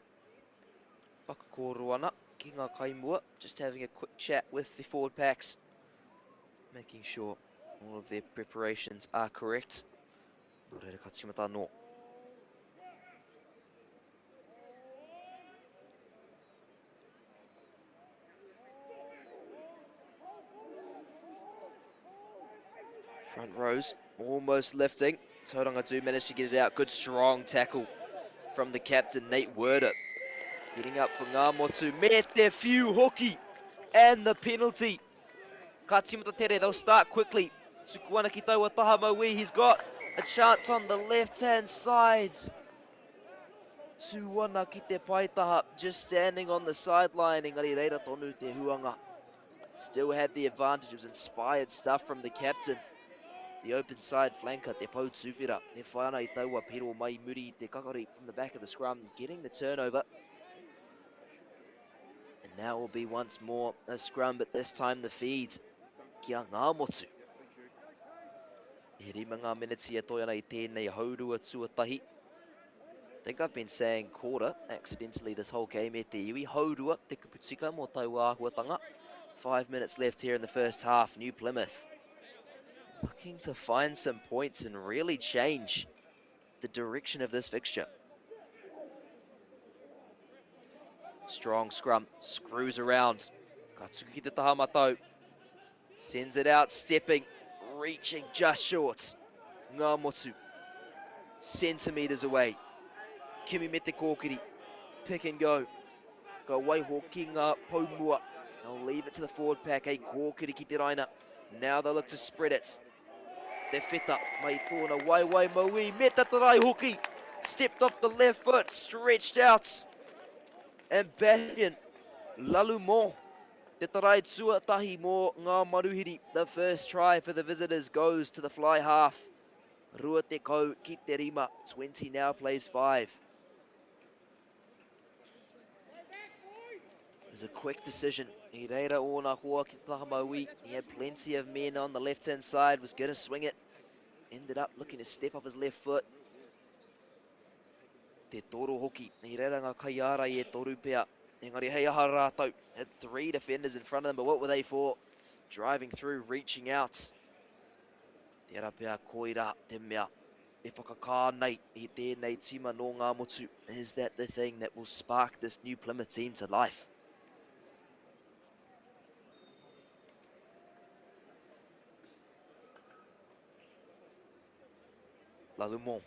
[SPEAKER 6] Pakakōro ana ki ngā kaimua, just having a quick chat with the forward packs, making sure all of their preparations are correct. Nō reira ka tīmata anō. Front rows almost lifting. Tauranga do manage to get it out. Good strong tackle from the captain, Nate Werder. Getting up for Ngāmotu. Me te whiu hoki and the penalty. Ka tīmata tere, they'll start quickly. Tuku ana ki taua taha mauī. He's got a chance on the left-hand side. Tū ana ki te paetaha, just standing on the sideline, engari reira tonu te huanga. Still had the advantage, it was inspired stuff from the captain. The open side flanker, Te Pou Tūwhera, e whai ana i taua piro mai muri i te kakari from the back of the scrum, getting the turnover. And now will be once more a scrum, but this time the feed ki a Ngāmotu. E rima ngā miniti e toe ana i tēnei haurua tuatahi. Think I've been saying quarter accidentally this whole game e te iwi. Haurua, te kupu tika mō taua āhuatanga. 5 minutes left here in the first half. New Plymouth looking to find some points and really change the direction of this fixture. Strong scrum, screws around. Ka tuku ki te taha matau. Sends it out, stepping, reaching just short. Ngāmotu, centimetres away. Kimi me te kōkiri, pick and go. Ka waiho ki ngā poumua. They'll leave it to the forward pack. Hei kōkiri ki te raina. Now they look to spread it. Te whita mai tōna waiwai mauī. Me te tarai hoki. Stepped off the left foot, stretched out. And Bastien Lalumont Te tarai tuatahi mō ngā maruhiri. The first try for the visitors goes to the fly half. 20 ki te rima, 20 now plays 5. It was a quick decision. I reira ōna hoa ki te taha mauī. He had plenty of men on the left-hand side, was going to swing it. Ended up looking to step off his left foot. Te toro hoki. I reira ngā kaiārai e toru pea. Engari hei aha rātou. Had three defenders in front of them, but what were they for? Driving through, reaching out. Tērā pea koirā te mea e whakakā nei i tēnei tīma nō Ngāmotu. Is that the thing that will spark this New Plymouth team to life? Lalumon,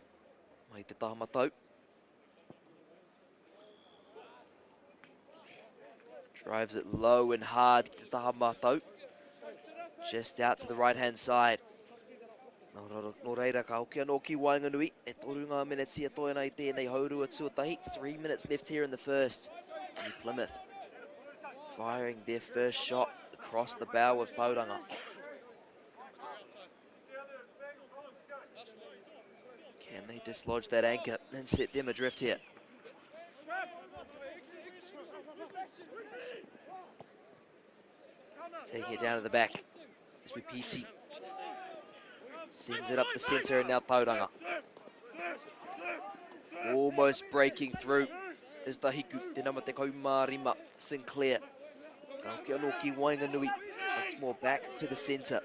[SPEAKER 6] mai te taha matau. Drives it low and hard ki te taha matau. Just out to the right-hand side. Nō reira, ka hoki anō ki waenganui. E toru ngā miniti e toe ana i tēnei haurua tuatahi. 3 minutes left here in the first. New Plymouth firing their first shot across the bow of Tauranga. Can they dislodge that anchor and set them adrift here? Taking it down to the back is Wipiti. Sends it up the centre and now Tauranga. Almost breaking through is Tahiku, te nama te kaumārima, Sinclair. Ka hoki anō ki waenganui. Once more back to the centre.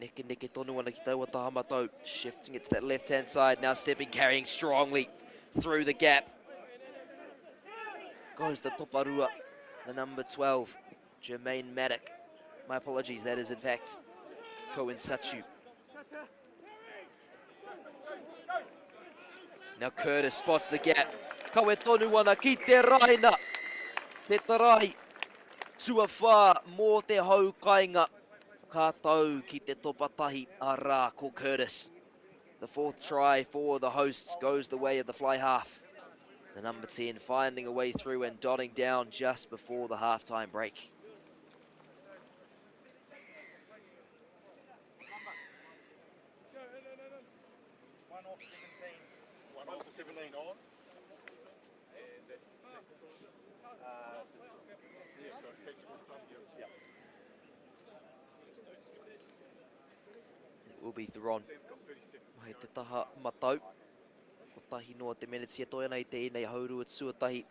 [SPEAKER 6] Neke neke tonu ana ki taua taha matau. Shifting it to that left-hand side. Now stepping, carrying strongly through the gap. Goes the toparua, the number 12, Jermaine Maddock. My apologies, that is in fact Cohen Sachu. Now Curtis spots the gap. Kawe tonu ana ki te raina. Te tarai tuawhā mō te hau kainga. Ka tau ki te topa tahi, arā, ko Curtis. The fourth try for the hosts goes the way of the fly half. The number 10 finding a way through and dotting down just before the halftime break.
[SPEAKER 5] One off 17. One off 17 on.
[SPEAKER 6] It will be Theron. Mai te taha matau. Kotahi noa te meneti e toe ana i tēnei haurua tuatahi.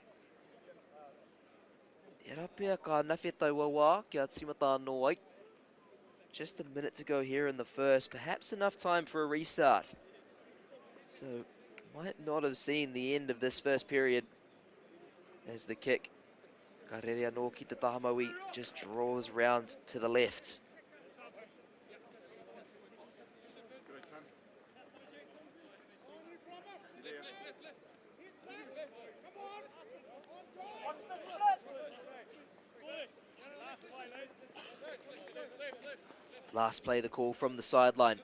[SPEAKER 6] Tērā pea ka nawhe taua wā kia tīmata anō ai. Just a minute to go here in the first. Perhaps enough time for a restart. So, might not have seen the end of this first period as the kick. Ka rere anō ki te taha maui, just draws round to the left. Last play the call from the sideline.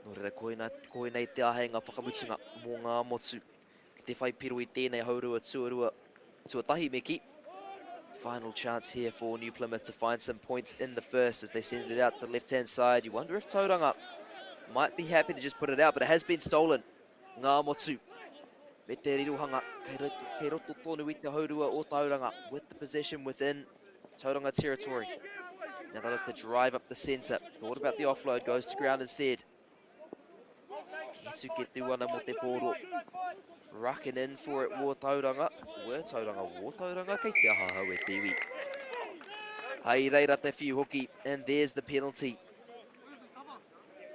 [SPEAKER 6] Nō reira, koina, koinei te āheinga whakamutunga mō ngā motu. Ki te whai piro i tēnei haurua tuarua, tuatahi me kī. Final chance here for New Plymouth to find some points in the first as they send it out to the left-hand side. You wonder if Tauranga might be happy to just put it out, but it has been stolen. Ngā motu me te rirohanga kei roto, kei roto tonu i te haurua o Tauranga with the possession within Tauranga territory. Now they look to drive up the centre. Thought about the offload, goes to ground instead. Ketu ana mo te pōro. Rucking in for it, Wō Tauranga. Wō Tauranga, Wō Tauranga, kei te aha hau e te iwi. Hai reira te whiu hoki, and there's the penalty.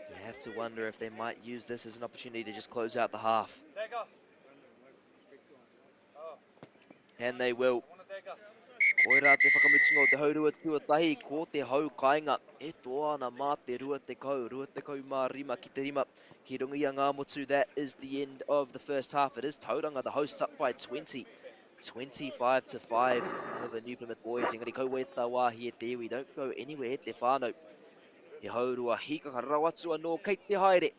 [SPEAKER 6] You have to wonder if they might use this as an opportunity to just close out the half. And they will. Koirā te whakamutunga o te haurua tuatahi, ko te hau kainga e toa ana mā te 20, 25 ki te 5 ki runga i a Ngāmotu. That is the end of the first half. It is Tauranga, the hosts, up by 20. 25 to 5 over New Plymouth Boys. Engari kaua e tā wāhi e te iwi. Don't go anywhere, te whānau. He haurua hīkaka rawa atu anō kei te haere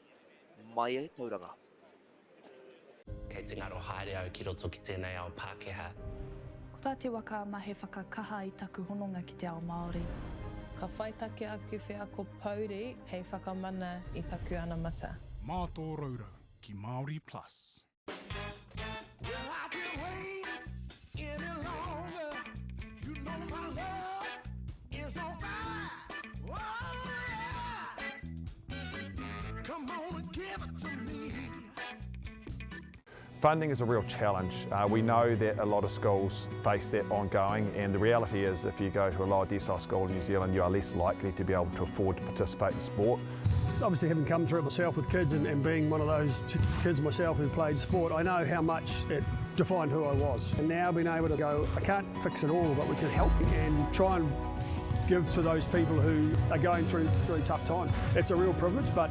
[SPEAKER 6] mai e Tauranga.
[SPEAKER 7] Kei te ngaro haere au ki roto ki tēnei ao Pākehā.
[SPEAKER 8] Ko tā Te Waka Ama he whakakaha i taku hononga ki te ao Māori.
[SPEAKER 9] Ka whaitake aku wheako pouri hei whakamana i taku anamata.
[SPEAKER 10] Mā tō rourou ki Māori Plus.
[SPEAKER 11] Funding is a real challenge. We know that a lot of schools face that ongoing, and the reality is if you go to a lower decile school in New Zealand, you are less likely to be able to afford to participate in sport.
[SPEAKER 12] Obviously, having come through it myself with kids and being one of those kids myself who played sport, I know how much it defined who I was. And now being able to go, I can't fix it all, but we can help and try and give to those people who are going through tough times. It's a real privilege, but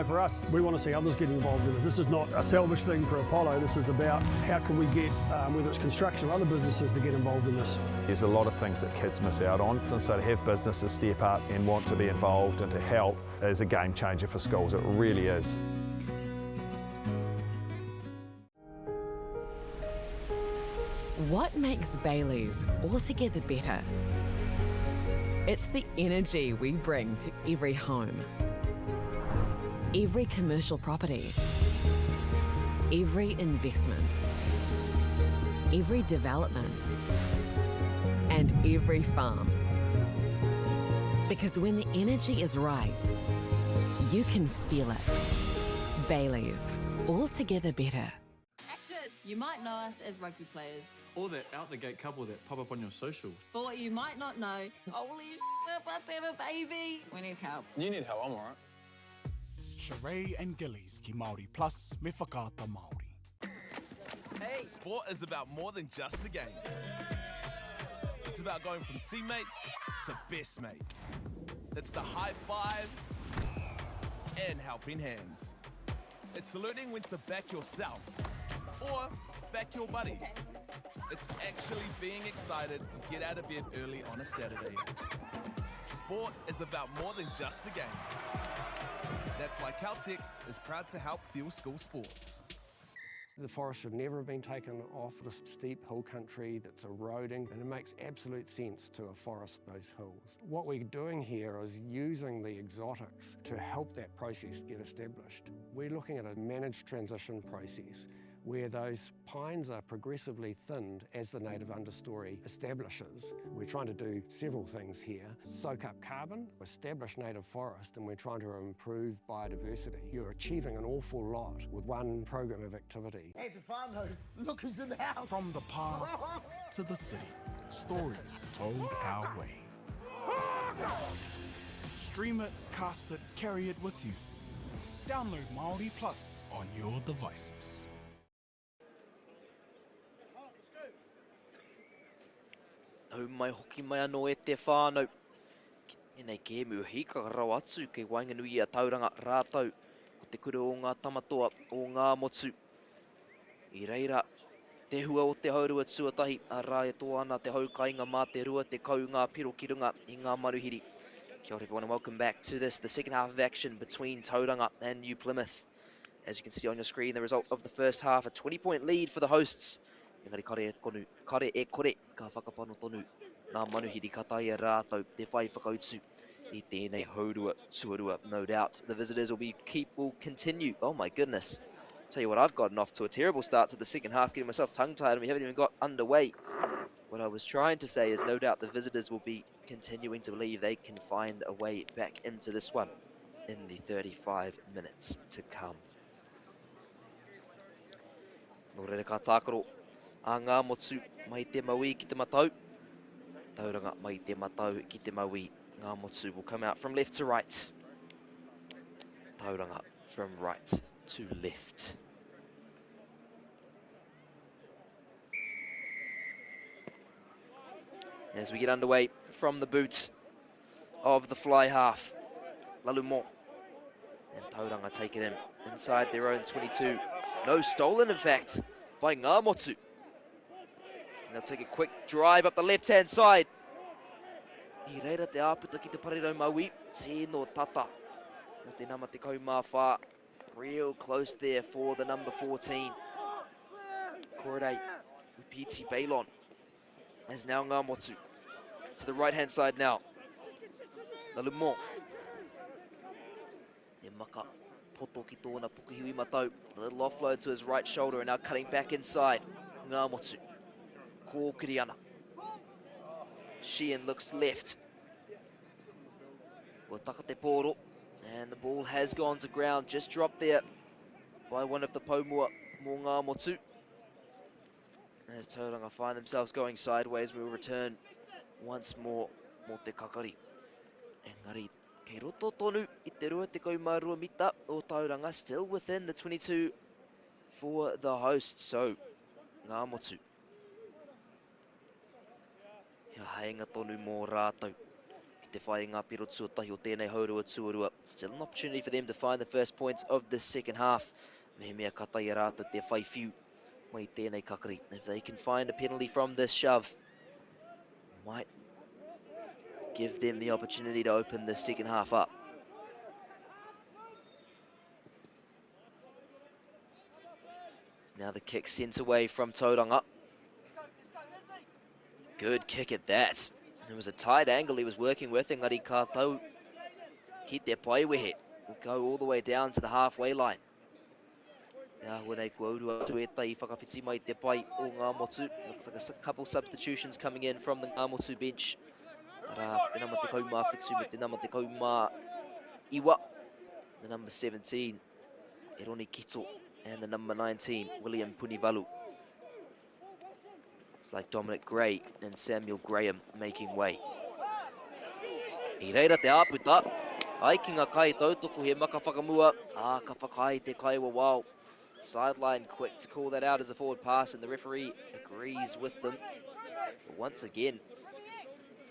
[SPEAKER 12] for us, we want to see others get involved in this. This is not a selfish thing for Apollo. This is about how can we get, whether it's construction or other businesses, to get involved in this.
[SPEAKER 11] There's a lot of things that kids miss out on, and so to have businesses step up and want to be involved and to help is a game changer for schools. It really is.
[SPEAKER 13] What makes Bayleys altogether better? It's the energy we bring to every home, every commercial property, every investment, every development, and every farm. Because when the energy is right, you can feel it. Bayleys, altogether better.
[SPEAKER 14] Action! You might know us as rugby players.
[SPEAKER 15] Or that out-the-gate couple that pop up on your socials.
[SPEAKER 14] But what you might not know, holy we're about to have a baby. We need help.
[SPEAKER 15] You need help, I'm all right.
[SPEAKER 10] Sheree and Gillies ki Māori Plus me Whakaata Māori.
[SPEAKER 16] Hey. Sport is about more than just the game. It's about going from teammates to best mates. It's the high fives and helping hands. It's learning when to back yourself or back your buddies. It's actually being excited to get out of bed early on a Saturday. Sport is about more than just the game. That's why Caltex is proud to help fuel school sports.
[SPEAKER 17] The forest should never have been taken off this steep hill country that's eroding, and it makes absolute sense to afforest those hills. What we're doing here is using the exotics to help that process get established. We're looking at a managed transition process where those pines are progressively thinned as the native understory establishes. We're trying to do several things here. Soak up carbon, establish native forest, and we're trying to improve biodiversity. You're achieving an awful lot with one program of activity.
[SPEAKER 18] Hey, Tefano, look who's in the house.
[SPEAKER 10] From the park to the city, stories told our way. Stream it, cast it, carry it with you. Download Māori Plus on your devices.
[SPEAKER 6] Nau mai hoki mai anō e te whānau. Ki tēnei kēmu hīkaka rawa atu kei waenganui i a Tauranga rātou ko te kura o ngā tamatoa o Ngāmotu. I reira te hua o te haurua tuatahi, arā e toa ana te hau kainga mā te 20 ngā piro ki runga i ngā manuhiri. Kia ora everyone and welcome back to this, the second half of action between Tauranga and New Plymouth. As you can see on your screen, the result of the first half, a 20-point lead for the hosts. Engari kare e konu, kare e kore, ka whakapano tonu ngā manuhiri ka taea rātou te whai whakautu i tēnei haurua tuarua. No doubt the visitors will be keep will continue. Oh my goodness. Tell you what, I've gotten off to a terrible start to the second half, getting myself tongue-tied, and we haven't even got underway. What I was trying to say is no doubt the visitors will be continuing to believe they can find a way back into this one in the 35 minutes to come. Nō reira ka tākaro a Ngāmotu mai te mauī ki te matau. Tauranga mai te matau ki te mauī. Ngāmotu will come out from left to right. Tauranga from right to left. As we get underway from the boots of the fly half, Lalumont and Tauranga take it in inside their own 22. No stolen, in fact, by Ngāmotu. And they'll take a quick drive up the left-hand side. I reira te āputa ki te parirau maui, tino tata o te nama 14. Real close there for the number 14. Korei Upiti Bailon. As now Ngāmotu to the right-hand side now. Lalumont. Te maka poto ki tōna pukuhiwi matau. A little offload to his right shoulder and now cutting back inside. Ngāmotu. Kōkiri ana. Sheehan looks left. Kua taka te pōro. And the ball has gone to ground. Just dropped there by one of the Paumua mō Ngāmotu. As Tauranga find themselves going sideways, we will return once more mō te kakari. Engari, kei roto tonu i te 22 mita o Tauranga, still within the 22 for the host. So, Ngāmotu. He haenga tonu mō rātou ki te whai i ngā piro tuatahi o tēnei haurua tuarua. Still an opportunity for them to find the first points of the second half. Mehemea ka taea rātou te whai whiu mai tēnei kakari. If they can find a penalty from this shove, might give them the opportunity to open the second half up. Now the kick sent away from Tauranga. Good kick at that. It was a tight angle he was working with. Engari ka tau ki te paiwehe. Will go all the way down to the halfway line. Te āhua nei kua uru atu ētahi whakawhiti mai te pai o Ngāmotu. Looks like a couple substitutions coming in from the Ngāmotu bench. Arā, te nama 17 me te nama 19. The number 17, Eroni Kito, and the number 19, William Punivalu. Looks like Dominic Gray and Samuel Graham making way. I reira te āputa, ai ki ngā kai tautoko he maka whakamua, ā, ka whakaae te kaiwawao. Sideline quick to call that out as a forward pass, and the referee agrees with them. But once again,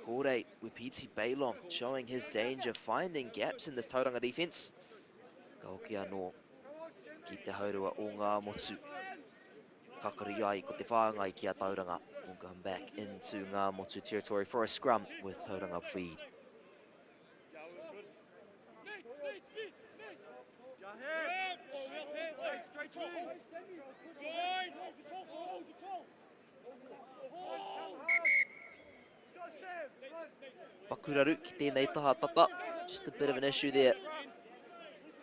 [SPEAKER 6] Kore Wipiti Bailon showing his danger, finding gaps in this Tauranga defense. Ka hoki anō ki te haurua o Ngāmotu. Kakari ai ko te whāngai ki a Tauranga. Will come back into Ngāmotu territory for a scrum with Tauranga feed. Pakuraru ki tēnei taha tata. Just a bit of an issue there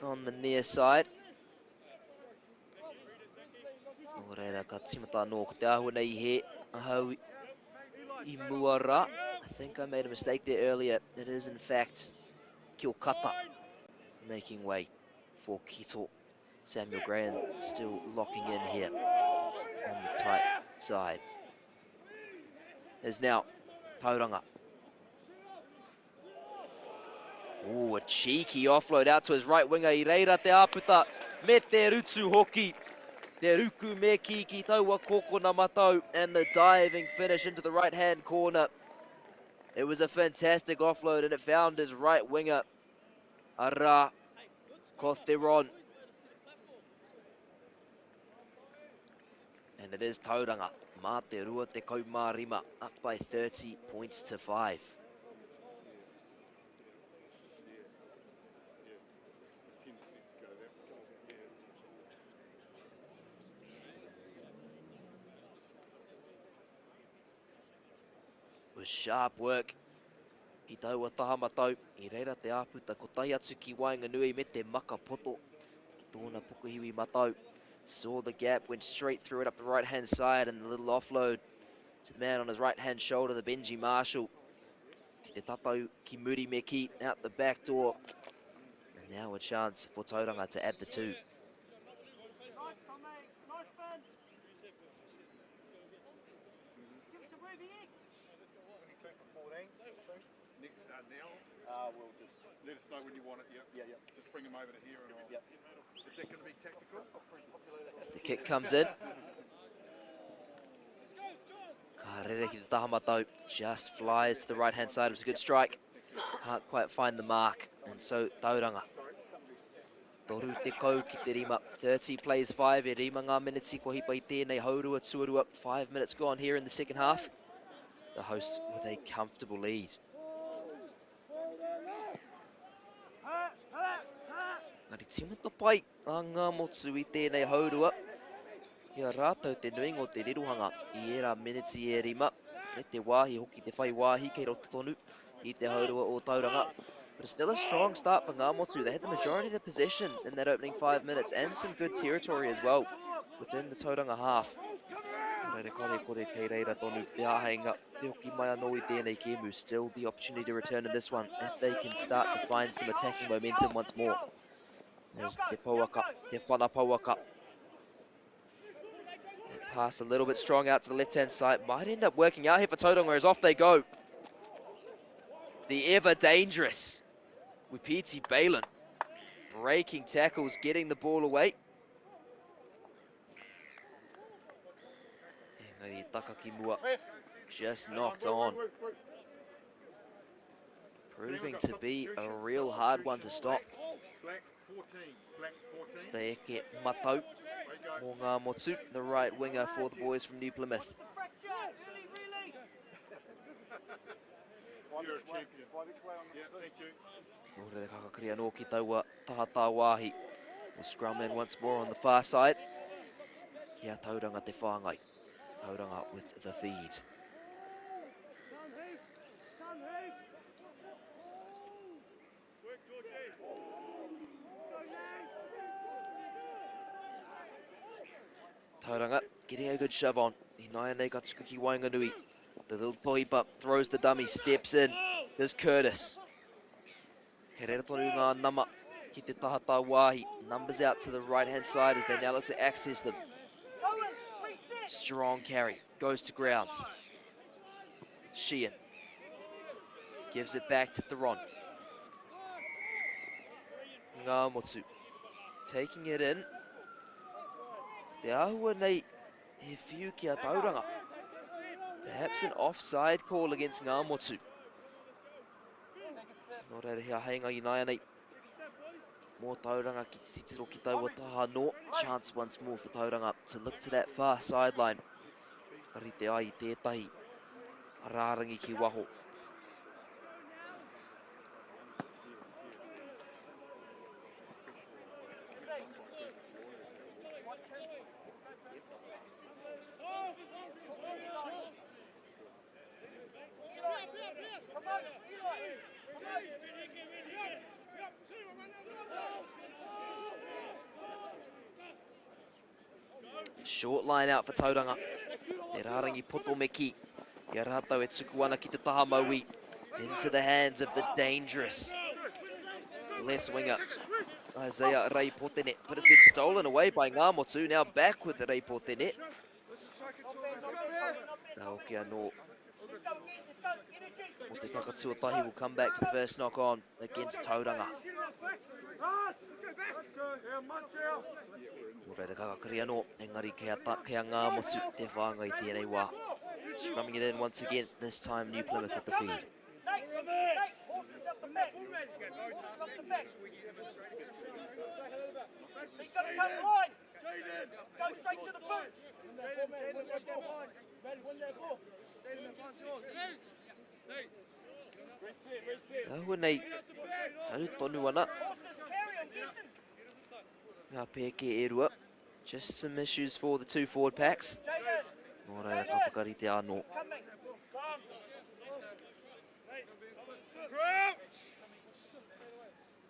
[SPEAKER 6] on the near side. Nō reira, ka tīmata anō ko te āhua nei i he ahau i mua rā. I think I made a mistake there earlier. It is in fact Kiokata making way for Kito. Samuel Graham still locking in here on the tight side. Is now Tauranga. Ooh, a cheeky offload out to his right winger. I reira te āputa me te rutu hoki. Te ruku me ki ki taua kōkona matau and the diving finish into the right-hand corner. It was a fantastic offload and it found his right winger, Ara Kotheron. And it is Tauranga, mā te 25, up by 30 points to 5. Was sharp work ki taua taha matau. I reira te āputa kotahi atu ki waenganui me te maka poto ki tōna pokohiwi matau. Saw the gap, went straight through it up the right-hand side and the little offload to the man on his right-hand shoulder, the Benji Marshall. Ki te tatau ki muri me ki out the back door. And now a chance for Tauranga to add the two.
[SPEAKER 10] We'll just let us know when you want it. Yep. Yeah, yeah. Just bring them over to here and I'll. Yep. Is that going to be tactical?
[SPEAKER 6] The kick comes in. Ka rere ki te taha matau. Just flies to the right-hand side. It was a good strike. Can't quite find the mark. And so Tauranga. Toru te kau ki te rima. 30 plays 5. E rima ngā miniti kua hipa i tēnei haurua tuarua. 5 minutes gone here in the second half. The hosts with a comfortable lead. Ngari tīmata pai a ngā motu i tēnei haurua. I a rātou te nuinga o te rirohanga i ērā miniti e rima, me te wāhi hoki te whai wāhi kei roto tonu i te haurua o Tauranga. But it's still a strong start for Ngāmotu. They had the majority of the possession in that opening 5 minutes and some good territory as well within the Tauranga half. Reira kore kore kei reira tonu te āheinga te hoki mai anō i tēnei kēmu. Still the opportunity to return in this one if they can start to find some attacking momentum once more. There's te pouaka, te whana pouaka. That pass a little bit strong out to the left-hand side. Might end up working out here for Tauranga as off they go. The ever dangerous Wipiti Balin. Breaking tackles, getting the ball away. Engari taka ki mua, just knocked on. Proving to be a real hard one to stop. It's the Eke Matau mō ngā motu, the right winger for the boys from New Plymouth. Nō reira kakakari anō ki taua taha tāwāhi. Will scrum in once more on the far side. Ki a Tauranga te whāngai. Tauranga with the feed. Tauranga getting a good shove on. Inaianei ka tuku ki waenganui. The little pohipa throws the dummy, steps in. There's Curtis. Kei reira tonu ngā nama ki te taha tāwāhi. Numbers out to the right-hand side as they now look to access them. Strong carry. Goes to ground. Sheehan gives it back to Theron. Ngāmotu taking it in. Te āhua nei he whiu ki a Tauranga. Perhaps an offside call against Ngāmotu. Nō reira he āheinga ināianei mō Tauranga ki te titiro ki taua taha anō. Chance once more for Tauranga to look to that far sideline. Whakarite ai i tētahi rārangi ki waho. Short line out for Tauranga. Te rārangi poto me ki. Ia rātou e tuku ana ki te taha maui. Into the hands of the dangerous left winger, Isaiah Ray Potene. But it's been stolen away by Ngāmotu. Now back with Ray Potene. Ka hoki anō o te taka tuatahi will come back for the first knock on against Tauranga. Nō reira ka kakari anō, engari kei a, kei a Ngāmotu te whāngai tēnei wā. Scrumming it in once again, this time New Plymouth with the feed. Āhua nei, taru tonu ana. Ngā pēke e rua. Just some issues for the two forward packs. Nō reira, ka whakarite anō.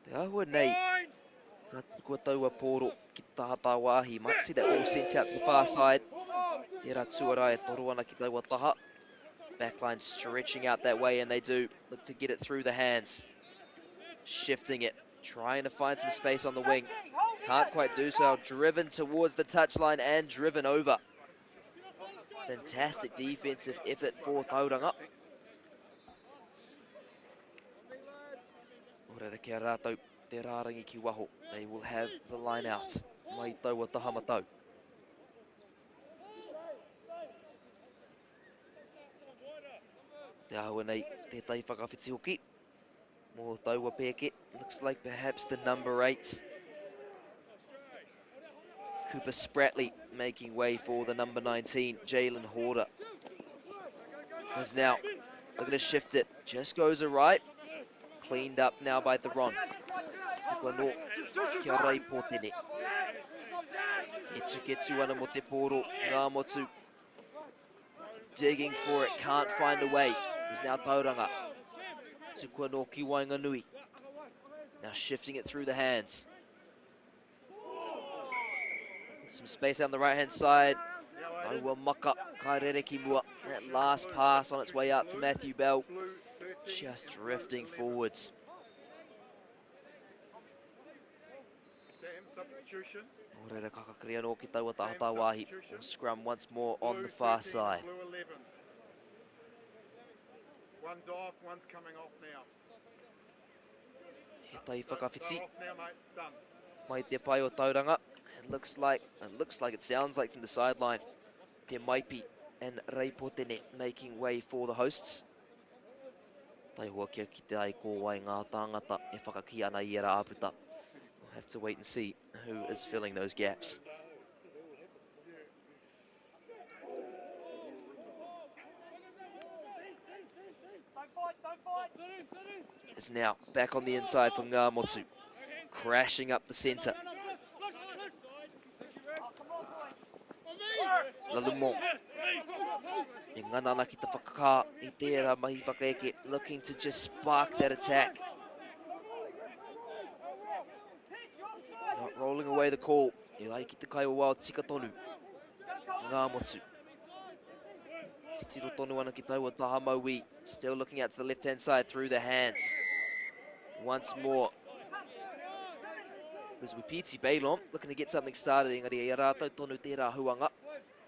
[SPEAKER 6] Te āhua nei, ka tukua taua pōro ki te taha tāwāhi. Might see that ball sent out to the far side. Tērā tuarā e toro ana ki taua taha. Backline stretching out that way, and they do look to get it through the hands. Shifting it, trying to find some space on the wing. Can't quite do so. Driven towards the touchline and driven over. Fantastic defensive effort for Tauranga. Nō reira ki a rātou te rārangi ki waho. They will have the line out. Mai taua taha matau. Te āhua nei, tētahi whakawhiti hoki mō taua pēke. Looks like perhaps the number 8. Cooper Spratley making way for the number 19, Jalen Horder. Is now looking to shift it. Just goes a right. Cleaned up now by the Ron. Tuku anō kia rai pōtene. Ketu ketu ana mo te pōro, ngā motu. Digging for it, can't find a way. Is now Tauranga. Tuku anō ki waenganui. Now shifting it through the hands. Some space on the right-hand side. Taua maka, ka rere ki mua. That last pass on its way out to Matthew Bell. Just drifting forwards. Nō reira ka kakari anō ki taua taha tāwāhi. Scrum once more on the far side.
[SPEAKER 18] One's off, one's coming off now.
[SPEAKER 6] He tai whakawhiti mai te pae o Tauranga. It looks like, it looks like, it sounds like from the sideline, Te Maipi and Rei Potene making way for the hosts. Taihoa kia kite ai ko wai ngā tāngata e whakakī ana i era āputa. We'll have to wait and see who is filling those gaps. Is now back on the inside for Ngāmotu. Crashing up the centre. Lalumo. E ngana ana ki te whakakā i tērā mahi whakaeke. Looking to just spark that attack. Not rolling away the call. E ai ki te kaiwawao tika tonu. Ngāmotu. Titiro tonu ana ki taua taha mauī. Still looking out to the left-hand side through the hands. Once more. Was Wipiti Bailon looking to get something started. Engari i a rātou tonu tērā huanga.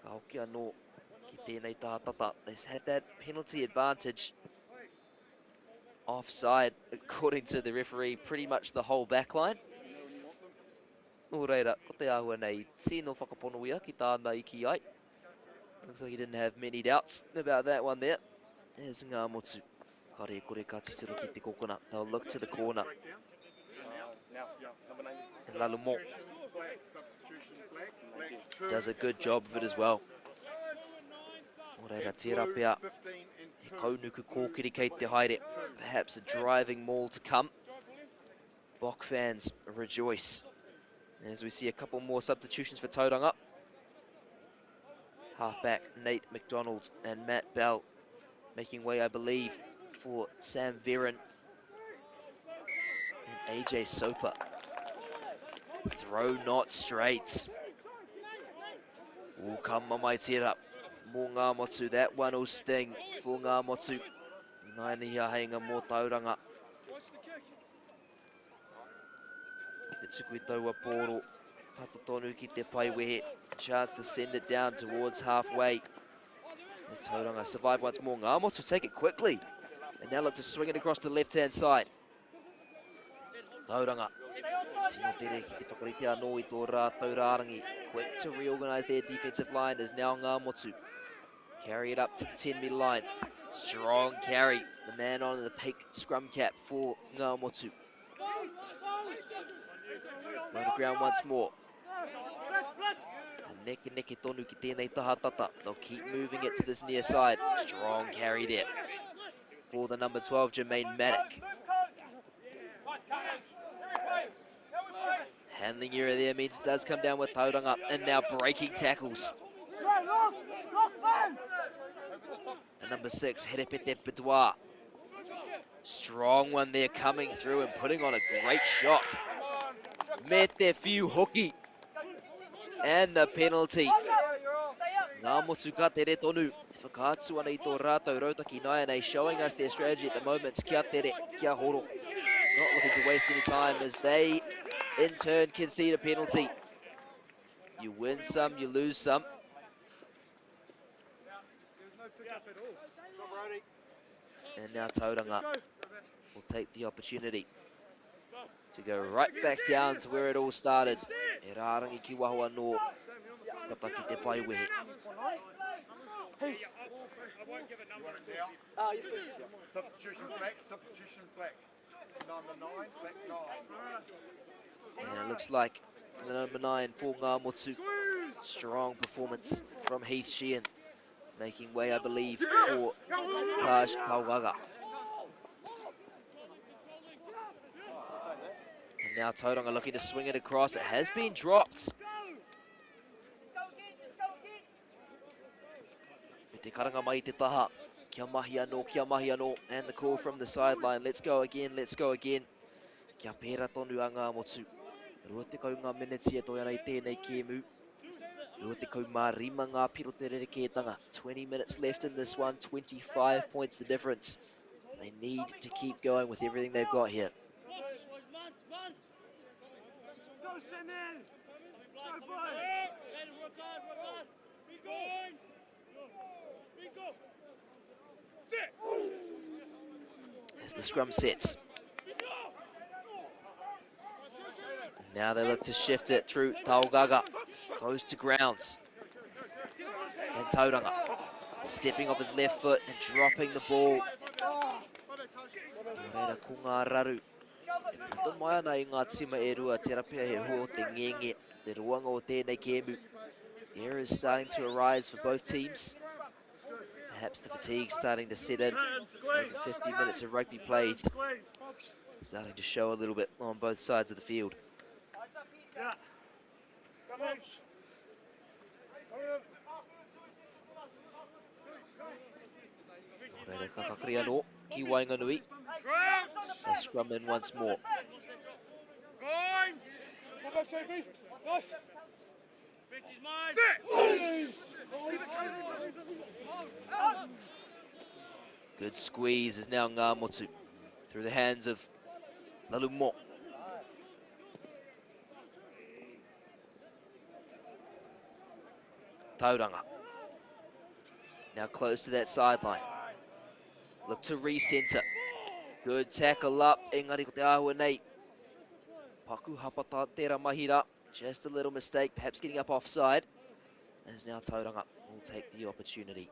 [SPEAKER 6] Ka hoki anō ki tēnei taha tata. They've had that penalty advantage. Offside, according to the referee, pretty much the whole back line. Nō reira, ko te āhua nei, tino whakapono ia ki tāna i kī ai. Looks like he didn't have many doubts about that one there. There's ngā motu. Kare kore ka titiro ki te kokona. They'll look to the corner. And Lalumo does a good job of it as well. Nō reira, tērā pea, he kaunuku kōkiri kei te haere. Perhaps a driving maul to come. Bok fans rejoice as we see a couple more substitutions for Tauranga. Halfback Nate McDonald and Matt Bell making way, I believe, for Sam Verran AJ Soper. Throw not straight. Ooh, ka mamae tērā mō Ngāmotu. That one will sting for Ngāmotu. Ināianei āheinga mō Tauranga. Ki te tuku i taua pōro, tata tonu ki te pae wehe. Chance to send it down towards halfway. As Tauranga survive once more. Ngāmotu take it quickly. And now look to swing it across to the left-hand side. Tauranga. Tino tere ki te whakarite anō i tō rātou rārangi. Quick to reorganise their defensive line is now Ngāmotu. Carry it up to the 10 metre line. Strong carry. The man on the pink scrum cap for Ngāmotu. Going to ground once more. Ka neke neke tonu ki tēnei taha tata. They'll keep moving it to this near side. Strong carry there for the number 12, Jermaine Maddock. Handling error there means it does come down with Tauranga, and now breaking tackles. And number 6, Herepete Boudoir. Strong one there coming through and putting on a great shot. Me te whiu hoki. And the penalty. Ngā motu ka tere tonu. E whakaatu ana i tō rātou rautaki nāianei, showing us their strategy at the moment. Kia tere, kia horo. Not looking to waste any time as they, in turn, concede a penalty. You win some, you lose some. And now Tauranga will take the opportunity to go right back down to where it all started. E rārangi ki waho anō, tata ki te pae wehe.
[SPEAKER 18] Substitution black, substitution black. Number 9, black 9.
[SPEAKER 6] And it looks like the number 9 for Ngāmotu. Strong performance from Heath Sheehan, making way, I believe, for Taj Paugaga. And now Tauranga looking to swing it across. It has been dropped. Me te karanga mai te taha. Kia mahi anō, kia mahi anō. And the call from the sideline. Let's go again, let's go again. Kia pērā tonu a Ngāmotu. 20 ngā miniti e toe ana i tēnei kēmu. 25 ngā piro te rerekētanga. 20 minutes left in this one, 25 points the difference. They need to keep going with everything they've got here. As the scrum sets. Now they look to shift it through Taugaga. Goes to grounds. And Tauranga stepping off his left foot and dropping the ball. Nō reira ko ngā raru. E puta mai ana i ngā tima e rua, tērā pea he hua o te ngenge, te roanga o tēnei kēmu. Errors starting to arise for both teams. Perhaps the fatigue starting to set in. Over 50 minutes of rugby played. Starting to show a little bit on both sides of the field. Nō reira ka kakari anō ki waenganui. They scrum in once more. Good squeeze is now Ngāmotu through the hands of Lalumo. Tauranga. Now close to that sideline. Look to recenter. Good tackle up. Engari ko te āhua nei. Paku hapa tā tērā mahi rā. Just a little mistake, perhaps getting up offside. As now Tauranga will take the opportunity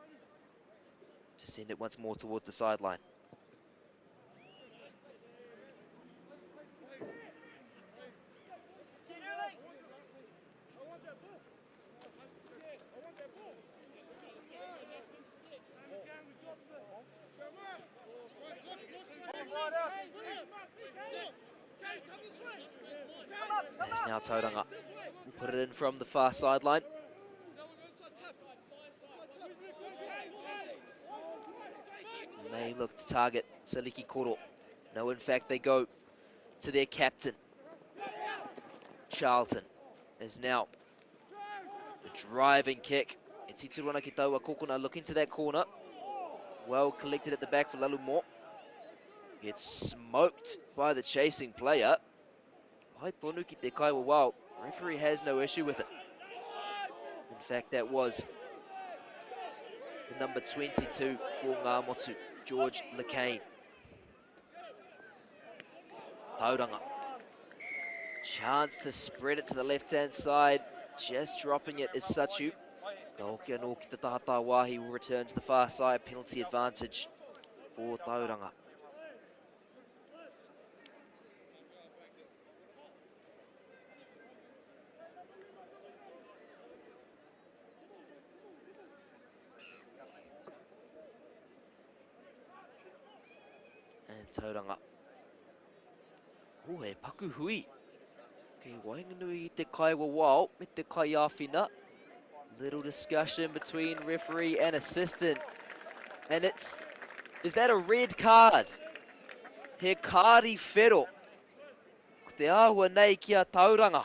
[SPEAKER 6] to send it once more towards the sideline. There's now Tauranga. We'll put it in from the far sideline. May look to target Saliki Koro. No, in fact, they go to their captain. Charlton is now the driving kick. It's tituru ki taua kokona looking to that corner. Well collected at the back for Lalumont. Gets smoked by the chasing player. Pai tonu ki te kaiwawao. Referee has no issue with it. In fact, that was the number 22 for Ngāmotu, George Lacane. Tauranga. Chance to spread it to the left-hand side. Just dropping it is Sachu. Ka hoki anō ki te taha tāwāhi will return to the far side. Penalty advantage for Tauranga. And Tauranga. Oh, he paku hui. Kei waenganui i te kaiwawao me te kaiāwhina. Little discussion between referee and assistant. And it's... Is that a red card? He kāri whero. Ko te āhua nei ki a Tauranga.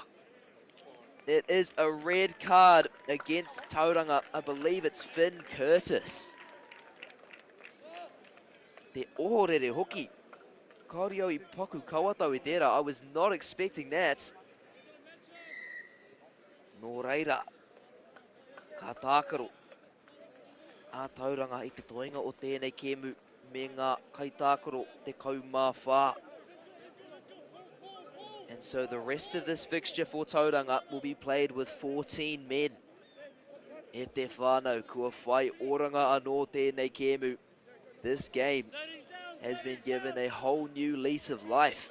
[SPEAKER 6] It is a red card against Tauranga. I believe it's Finn Curtis. Te ohorere hoki. Kāore au i paku kawatau i tērā. I was not expecting that. Nō reira, ka tākaro a Tauranga i te toenga o tēnei kēmu me ngā kaitākaro 14. And so the rest of this fixture for Tauranga will be played with 14 men. E te whānau, kua whai oranga anō tēnei kēmu. This game has been given a whole new lease of life.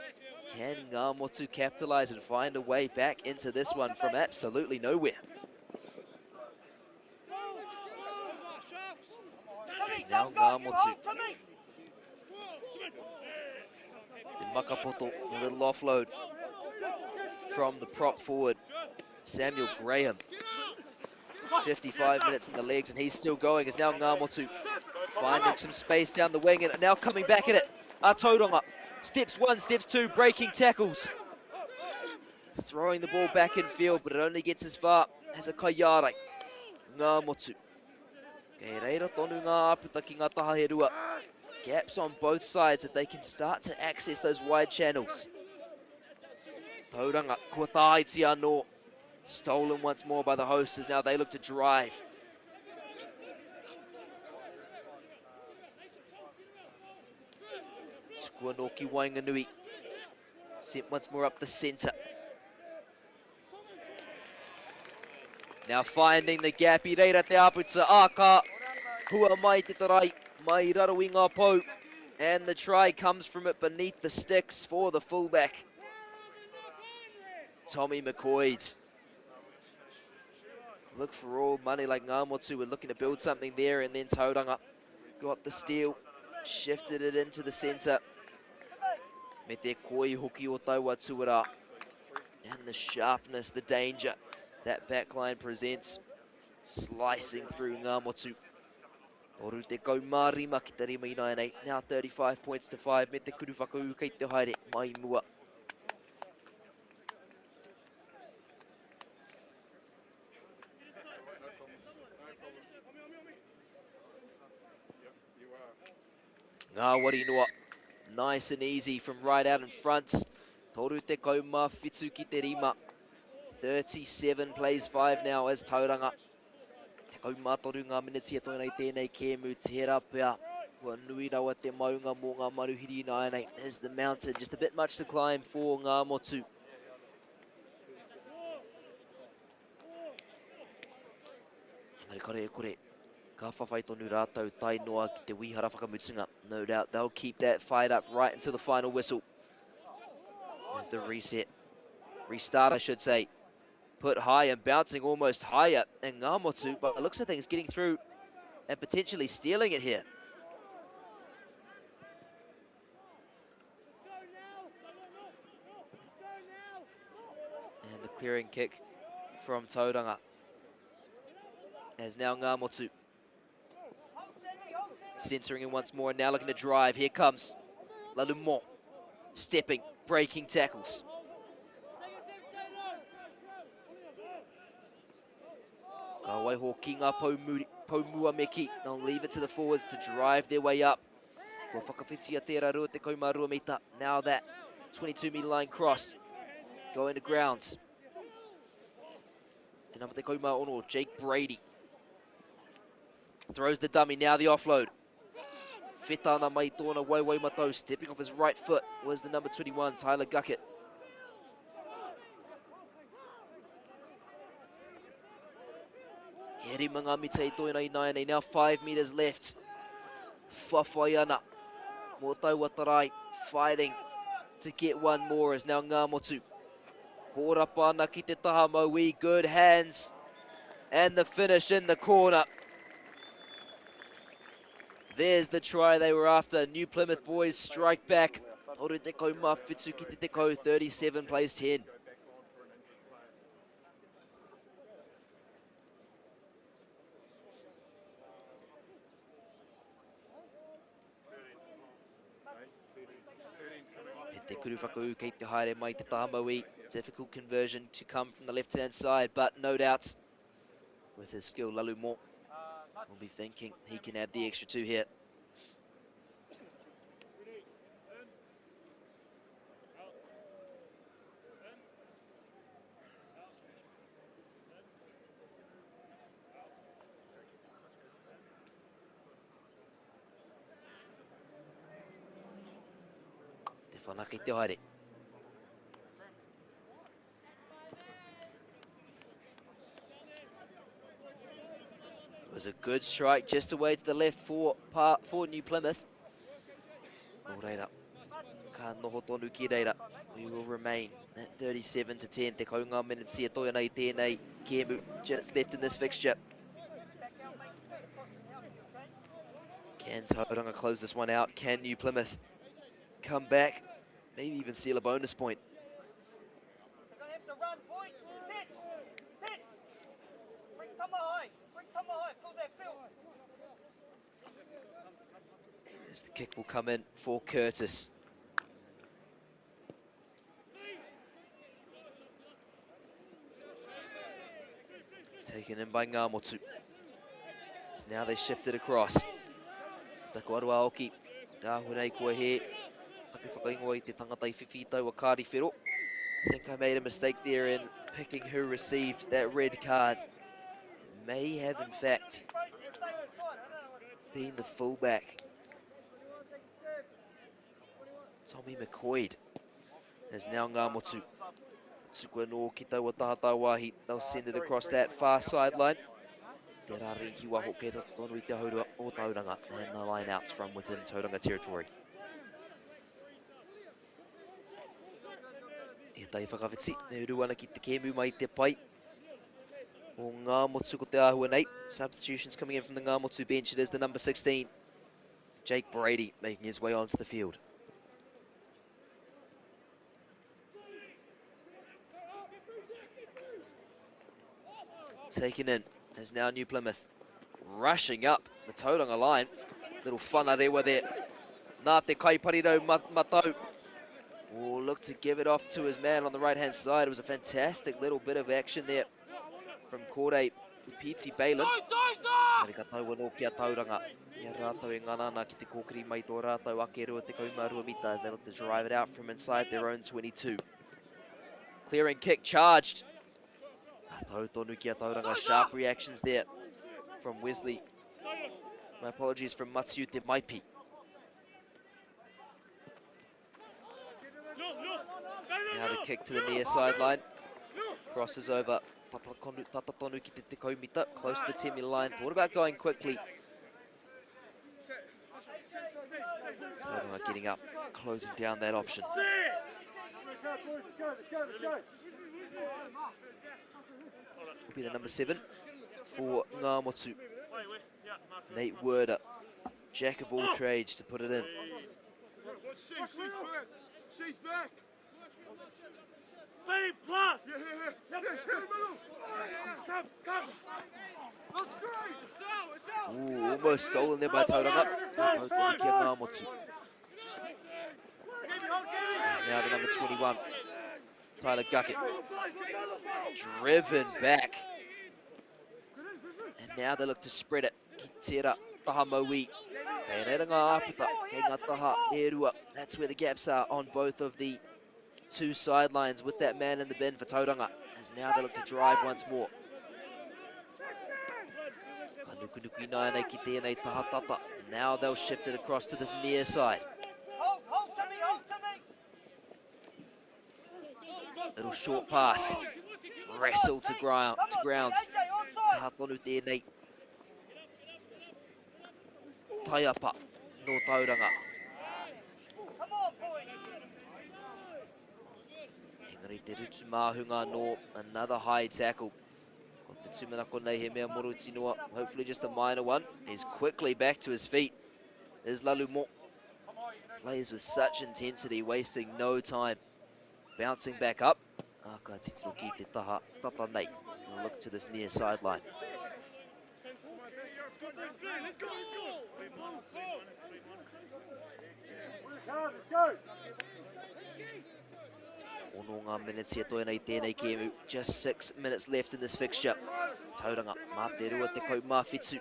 [SPEAKER 6] Can Ngāmotu capitalise and find a way back into this one from absolutely nowhere? It's now Ngāmotu. In Makapoto, a little offload from the prop forward, Samuel Graham. 55 minutes in the legs, and he's still going as now Ngāmotu finding some space down the wing and now coming back at it. Tauranga steps one, steps two, breaking tackles. Throwing the ball back in field, but it only gets as far as a kaiārai. Ngāmotu. Kei reira tonu ngā āputa ki ngā taha he rua. Gaps on both sides if they can start to access those wide channels. Tauranga, kua tāiti anō. Stolen once more by the hosts as now they look to drive. Squanoki Wainganui. Sent once more up the centre. Now finding the gap, i reira te āputa, ā ka hua mai te tarai, mai raro i ngā pou. And the try comes from it beneath the sticks for the fullback. Tommy McCoyd. Look for all money like Ngāmotu were looking to build something there, and then Tauranga got the steal, shifted it into the centre. Me te koi hoki o taua tuara. And the sharpness, the danger that backline presents. Slicing through Ngāmotu. Toru te kau mā rima ki te rima ināianei. Now 35 points to 5 me te kuru whakaū kei te haere mai mua. Ngā wari noa. Nice and easy from right out in front. Toru te kau mā whitu ki te rima. 37 plays 5 now as Tauranga. 13 ngā miniti e toe nei tēnei kēmu, tērā pea. Kua nui rawa te maunga mō ngā maruhiri ināianei. Is the mountain just a bit much to climb for Ngāmotu. Engari kare e kore, ka whawhai tonu rātou tae noa ki te wīhara whakamutunga. No doubt they'll keep that fight up right until the final whistle. There's the reset. Restart, I should say. Put high and bouncing almost higher. And Ngāmotu, by the looks of things, getting through and potentially stealing it here. And the clearing kick from Tauranga. As now Ngāmotu centering in once more and now looking to drive. Here comes Lalumont stepping. Breaking tackles. Ka waiho ki ngā poumua me ki. They'll leave it to the forwards to drive their way up. Kua whakawhitia tērā 22 mita. Now that 22 metre line crossed. Going to grounds. Te number 16, Jake Brady. Throws the dummy, now the offload. Whetana mai tōna waiwai matau, stepping off his right foot was the number 21, Tyler Guckett. He rima ngā mita i toina i nāianei, now 5 metres left. Whawhai ana mō taua tarai, fighting to get one more is now Ngāmotu. Hōrapa ana ki te taha mauī, good hands. And the finish in the corner. There's the try they were after. New Plymouth boys strike back. Toru te kau mā whitu ki te tekau, 37 plays 10. E te kuru whakaū kei te haere mai te taha mauī. Difficult conversion to come from the left-hand side, but no doubt with his skill, Lalu Mo will be thinking he can add the extra two here. Te whanake te haere. It was a good strike just away to the left for, for New Plymouth. Nō reira, ka noho tonu ki reira. We will remain at 37 to 10. Te kau ngā minutes e toi ana i tēnei kēmu. Just left in this fixture. Can Tauranga close this one out? Can New Plymouth come back? Maybe even seal a bonus point. As the kick will come in for Curtis. Taken in by Ngāmotu. So now they shift it across. Taku aru aoki. Tāhurei kua he. Taku whakaingoa i te tangata i whiwhi i taua kāri whero. I think I made a mistake there in picking who received that red card. It may have in fact been the fullback. Tommy McCoyd is now Ngāmotu. Tuku anō ki taua taha tāwāhi. They'll send it across that far sideline. Te rārangi ki waho kei toto tonu i te haurua o Tauranga. And the line outs from within Tauranga territory. E tai whakawhiti, e uru ana ki te kēmu mai te pai o Ngāmotu ko te āhua nei. Substitutions coming in from the Ngāmotu bench. It is the number 16, Jake Brady, making his way onto the field. Taken in is now New Plymouth. Rushing up the Tauranga line. Little whanarewa there. Nā te kaiparirau matau. Oh, look to give it off to his man on the right-hand side. It was a fantastic little bit of action there from Kore Upiti Balin. Engari ka tau anō ki a Tauranga. I a rātou e ngana ana ki te kōkiri mai tō rātou ake 22 mita as they look to drive it out from inside their own 22. Clearing kick charged. Ka tau tonu ki a Tauranga. Sharp reactions there from Wesley. My apologies from Matsu Te Maipi. Now the kick to the near sideline. Crosses over. Tata tonu ki te tekau mita. Close to the 10 meter line. Thought about going quickly. Tauranga getting up, closing down that option. Will be the number 7 for Ngāmotu. Nate Werder, jack of all trades to put it in.
[SPEAKER 18] She's back. B plus. Come, come.
[SPEAKER 6] Ooh, almost stolen there by Tauranga. Ngā Ngāmotu. Now the number 21, Tyler Guckett, driven back. And now they look to spread it. Ki tērā taha mauī. Kei reira ngā āputa, kei ngā taha e rua. That's where the gaps are on both of the two sidelines with that man in the bin for Tauranga. As now they look to drive once more. Ka nukunuku ināianei ki tēnei taha tata. Now they'll shift it across to this near side. Little short pass. Wrestle to ground. To ground. Taha tonu tēnei. Taiapa no Tauranga. Engari te rutu māhunga no another high tackle. Ko te tūmanako nei he mea moruti noa. Hopefully just a minor one. He's quickly back to his feet. There's Lalumo. Plays with such intensity, wasting no time. Bouncing back up. Ah, ka titiro ki te taha tata nei. He'll look to this near sideline. Ono ngā minutes e toe nei tēnei kēmu. Just 6 minutes left in this fixture. Tauranga, mā te 27.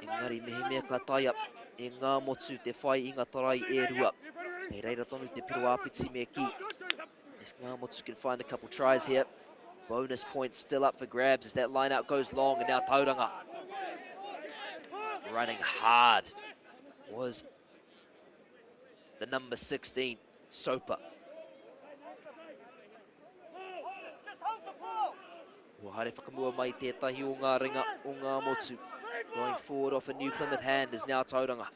[SPEAKER 6] Engari mehemea ka taea e ngā motu te whai i ngā tarai e rua. Kei reira tonu te piro āpiti me kī. If ngā motu can find a couple tries here, bonus points still up for grabs as that line out goes long, and now Tauranga running hard was the number 16, Soper. Kua haere whakamua mai tētahi o ngā ringa o ngā motu. Going forward off a New Plymouth hand is now Tauranga.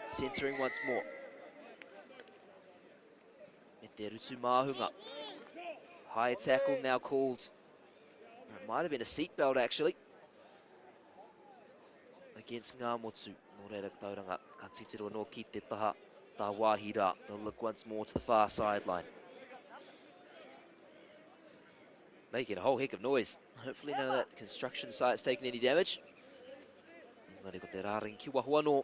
[SPEAKER 6] Centering once more. Me te rutu māhunga. High tackle now called. It might have been a seatbelt actually. Against Ngā Motu. Nō reira Tauranga. Ka titiro anō ki te taha tā wāhi rā. They'll look once more to the far sideline. Making a whole heck of noise. Hopefully none of that construction site's taken any damage. Engari ko te rārangi ki waho anō.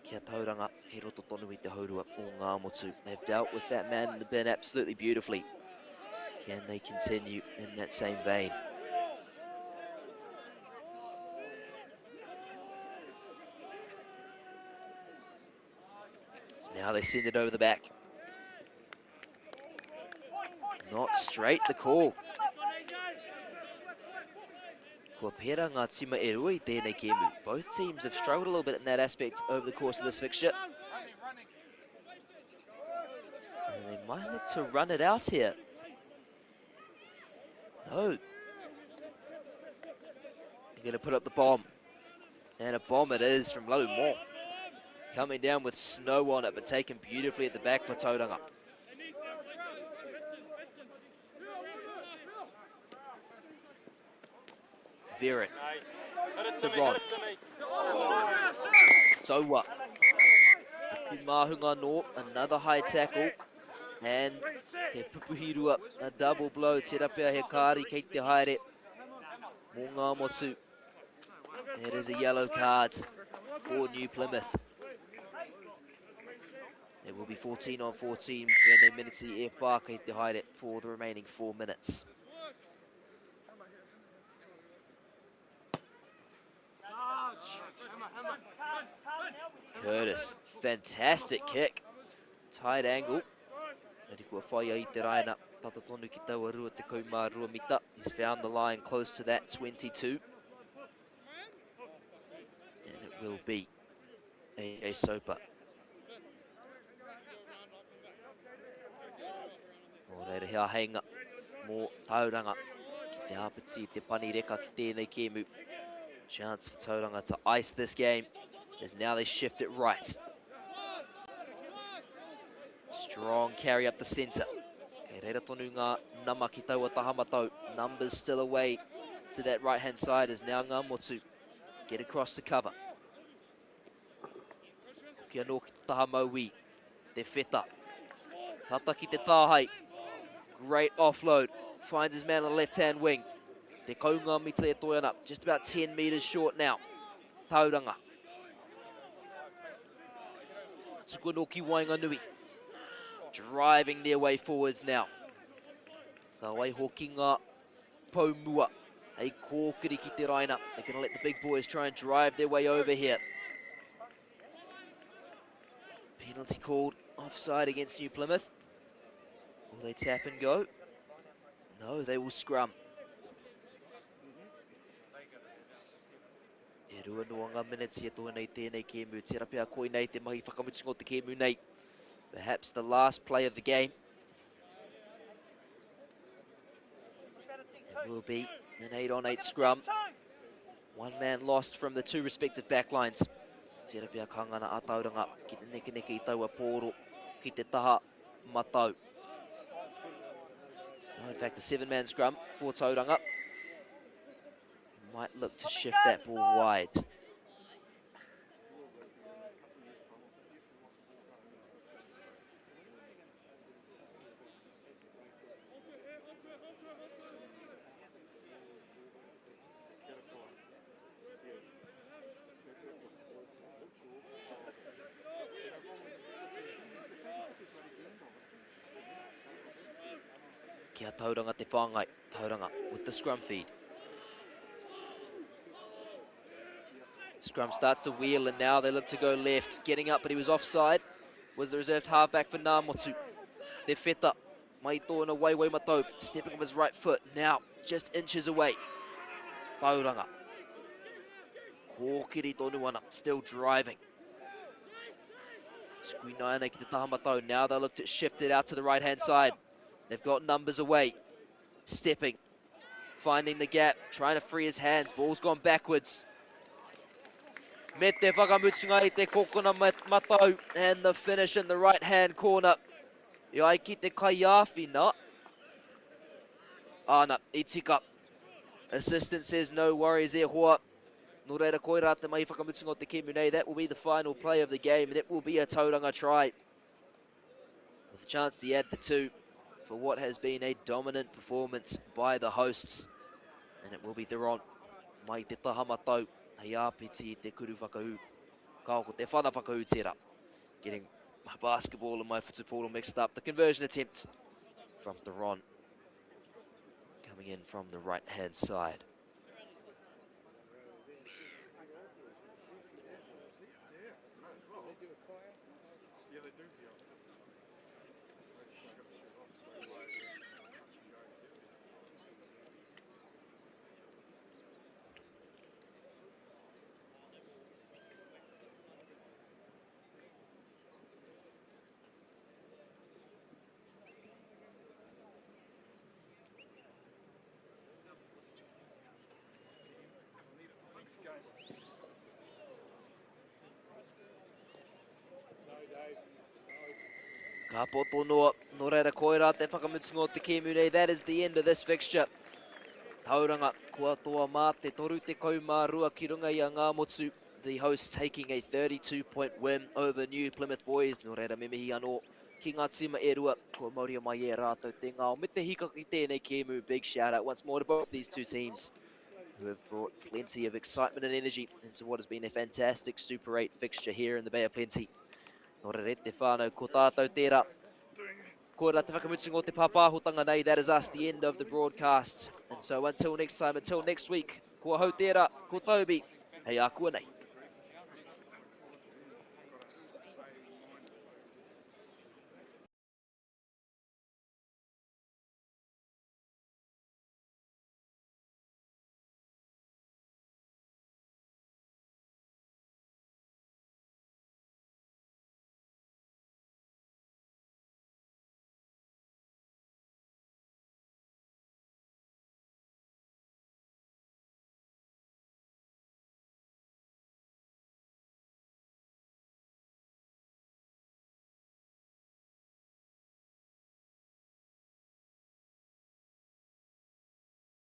[SPEAKER 6] Kia Tauranga, kei roto tonu i te haurua o Ngā Motu. They've dealt with that man in the bin absolutely beautifully. Can they continue in that same vein? So now they send it over the back. Not straight the call. Kua pērā ngā tima e rua i tēnei kēmu. Both teams have struggled a little bit in that aspect over the course of this fixture. And they might look to run it out here. No. They're going to put up the bomb. And a bomb it is from Lalu Coming down with snow on it, but taken beautifully at the back for Tauranga. Viren. To Ron. Sowa. Mahunga no, another high tackle. And he pupuhirua, a double blow. Te rapea he kāri kei te haere. Mō ngā motu. It is a yellow card for New Plymouth. It will be 14 on 14 when they minutes e whā kei te haere for the remaining 4 minutes. Curtis, fantastic kick. Tight angle. Engari kua whai ai te raina. Tata tonu ki taua 22 mita. He's found the line close to that 22. And it will be a Soper. Nō reira he āheinga mō Tauranga ki te āpiti i te pani reka ki tēnei kēmu. Chance for Tauranga to ice this game as now they shift it right. Strong carry up the centre. Kei reira tonu ngā nama ki taua taha matau. Numbers still away to that right-hand side as now ngā motu get across to cover. Hoki anō ki te taha mauī. Te Wheta. Tata ki te tāhai. Great offload. Finds his man on the left-hand wing. Te kaunga mita e toe ana. Just about 10 metres short now. Tauranga. Tuku anō ki waenganui. Driving their way forwards now. Ka waiho ki ngā pou mua. Hei kōkiri ki te raina. They're going to let the big boys try and drive their way over here. Penalty called offside against New Plymouth. Will they tap and go? No, they will scrum. E rua noa ngā minutes e tohe nei tēnei kēmu. Tērā pea koinei te mahi whakamutunga o te kēmu nei. Perhaps the last play of the game. It will be an 8-on-8 scrum. One man lost from the two respective backlines. Tērā pea ka ngana a Tauranga ki te nekeneke i taua pōro ki te taha matau. No, in fact, a seven-man scrum for Tauranga. Might look to shift that ball wide. Kia Tauranga te whāngai. Tauranga with the scrum feed. Scrum starts to wheel and now they look to go left. Getting up, but he was offside. Was the reserved halfback for Ngāmotu. Te Wheta, mai tōna waiwai matau, stepping with his right foot. Now, just inches away. Tauranga. Kōkiri tonu ana, still driving. Squeeze ki te taha matau. Now they look to shift it out to the right-hand side. They've got numbers away. Stepping, finding the gap, trying to free his hands. Ball's gone backwards. Me te whakamutunga i te kokona matau and the finish in the right-hand corner. I ai ki te kaiāwhina. Ana, i tika. Assistant says no worries e hoa. Nō reira koirā te mahi whakamutunga o te kēmu nei. That will be the final play of the game and it will be a Tauranga try. With a chance to add the two for what has been a dominant performance by the hosts. And it will be Theron mai te taha matau hei āpiti i te kuru whakaū. Kao ko te whana whakaū tērā. Getting my basketball and my football mixed up. The conversion attempt from Theron coming in from the right-hand side. Ka poto noa, nō reira koirā te whakamutunga o te kēmu nei. That is the end of this fixture. Tauranga, kua toa mā te 32 ki runga i a Ngāmotu. The hosts taking a 32 point win over New Plymouth Boys. Nō reira me mihi anō ki ngā tīma e rua. Kua mauria mai e rātou te ngao me te hikaka ki tēnei kēmu. Big shout out once more to both these two teams who have brought plenty of excitement and energy into what has been a fantastic Super 8 fixture here in the Bay of Plenty. Nō reira e te whānau, ko tātou tērā. Koirā te whakamutunga o te pāpāhotanga nei. That is us, the end of the broadcast. And so until next time, until next week, ko ahau tērā, ko Toby, hei ākuanei.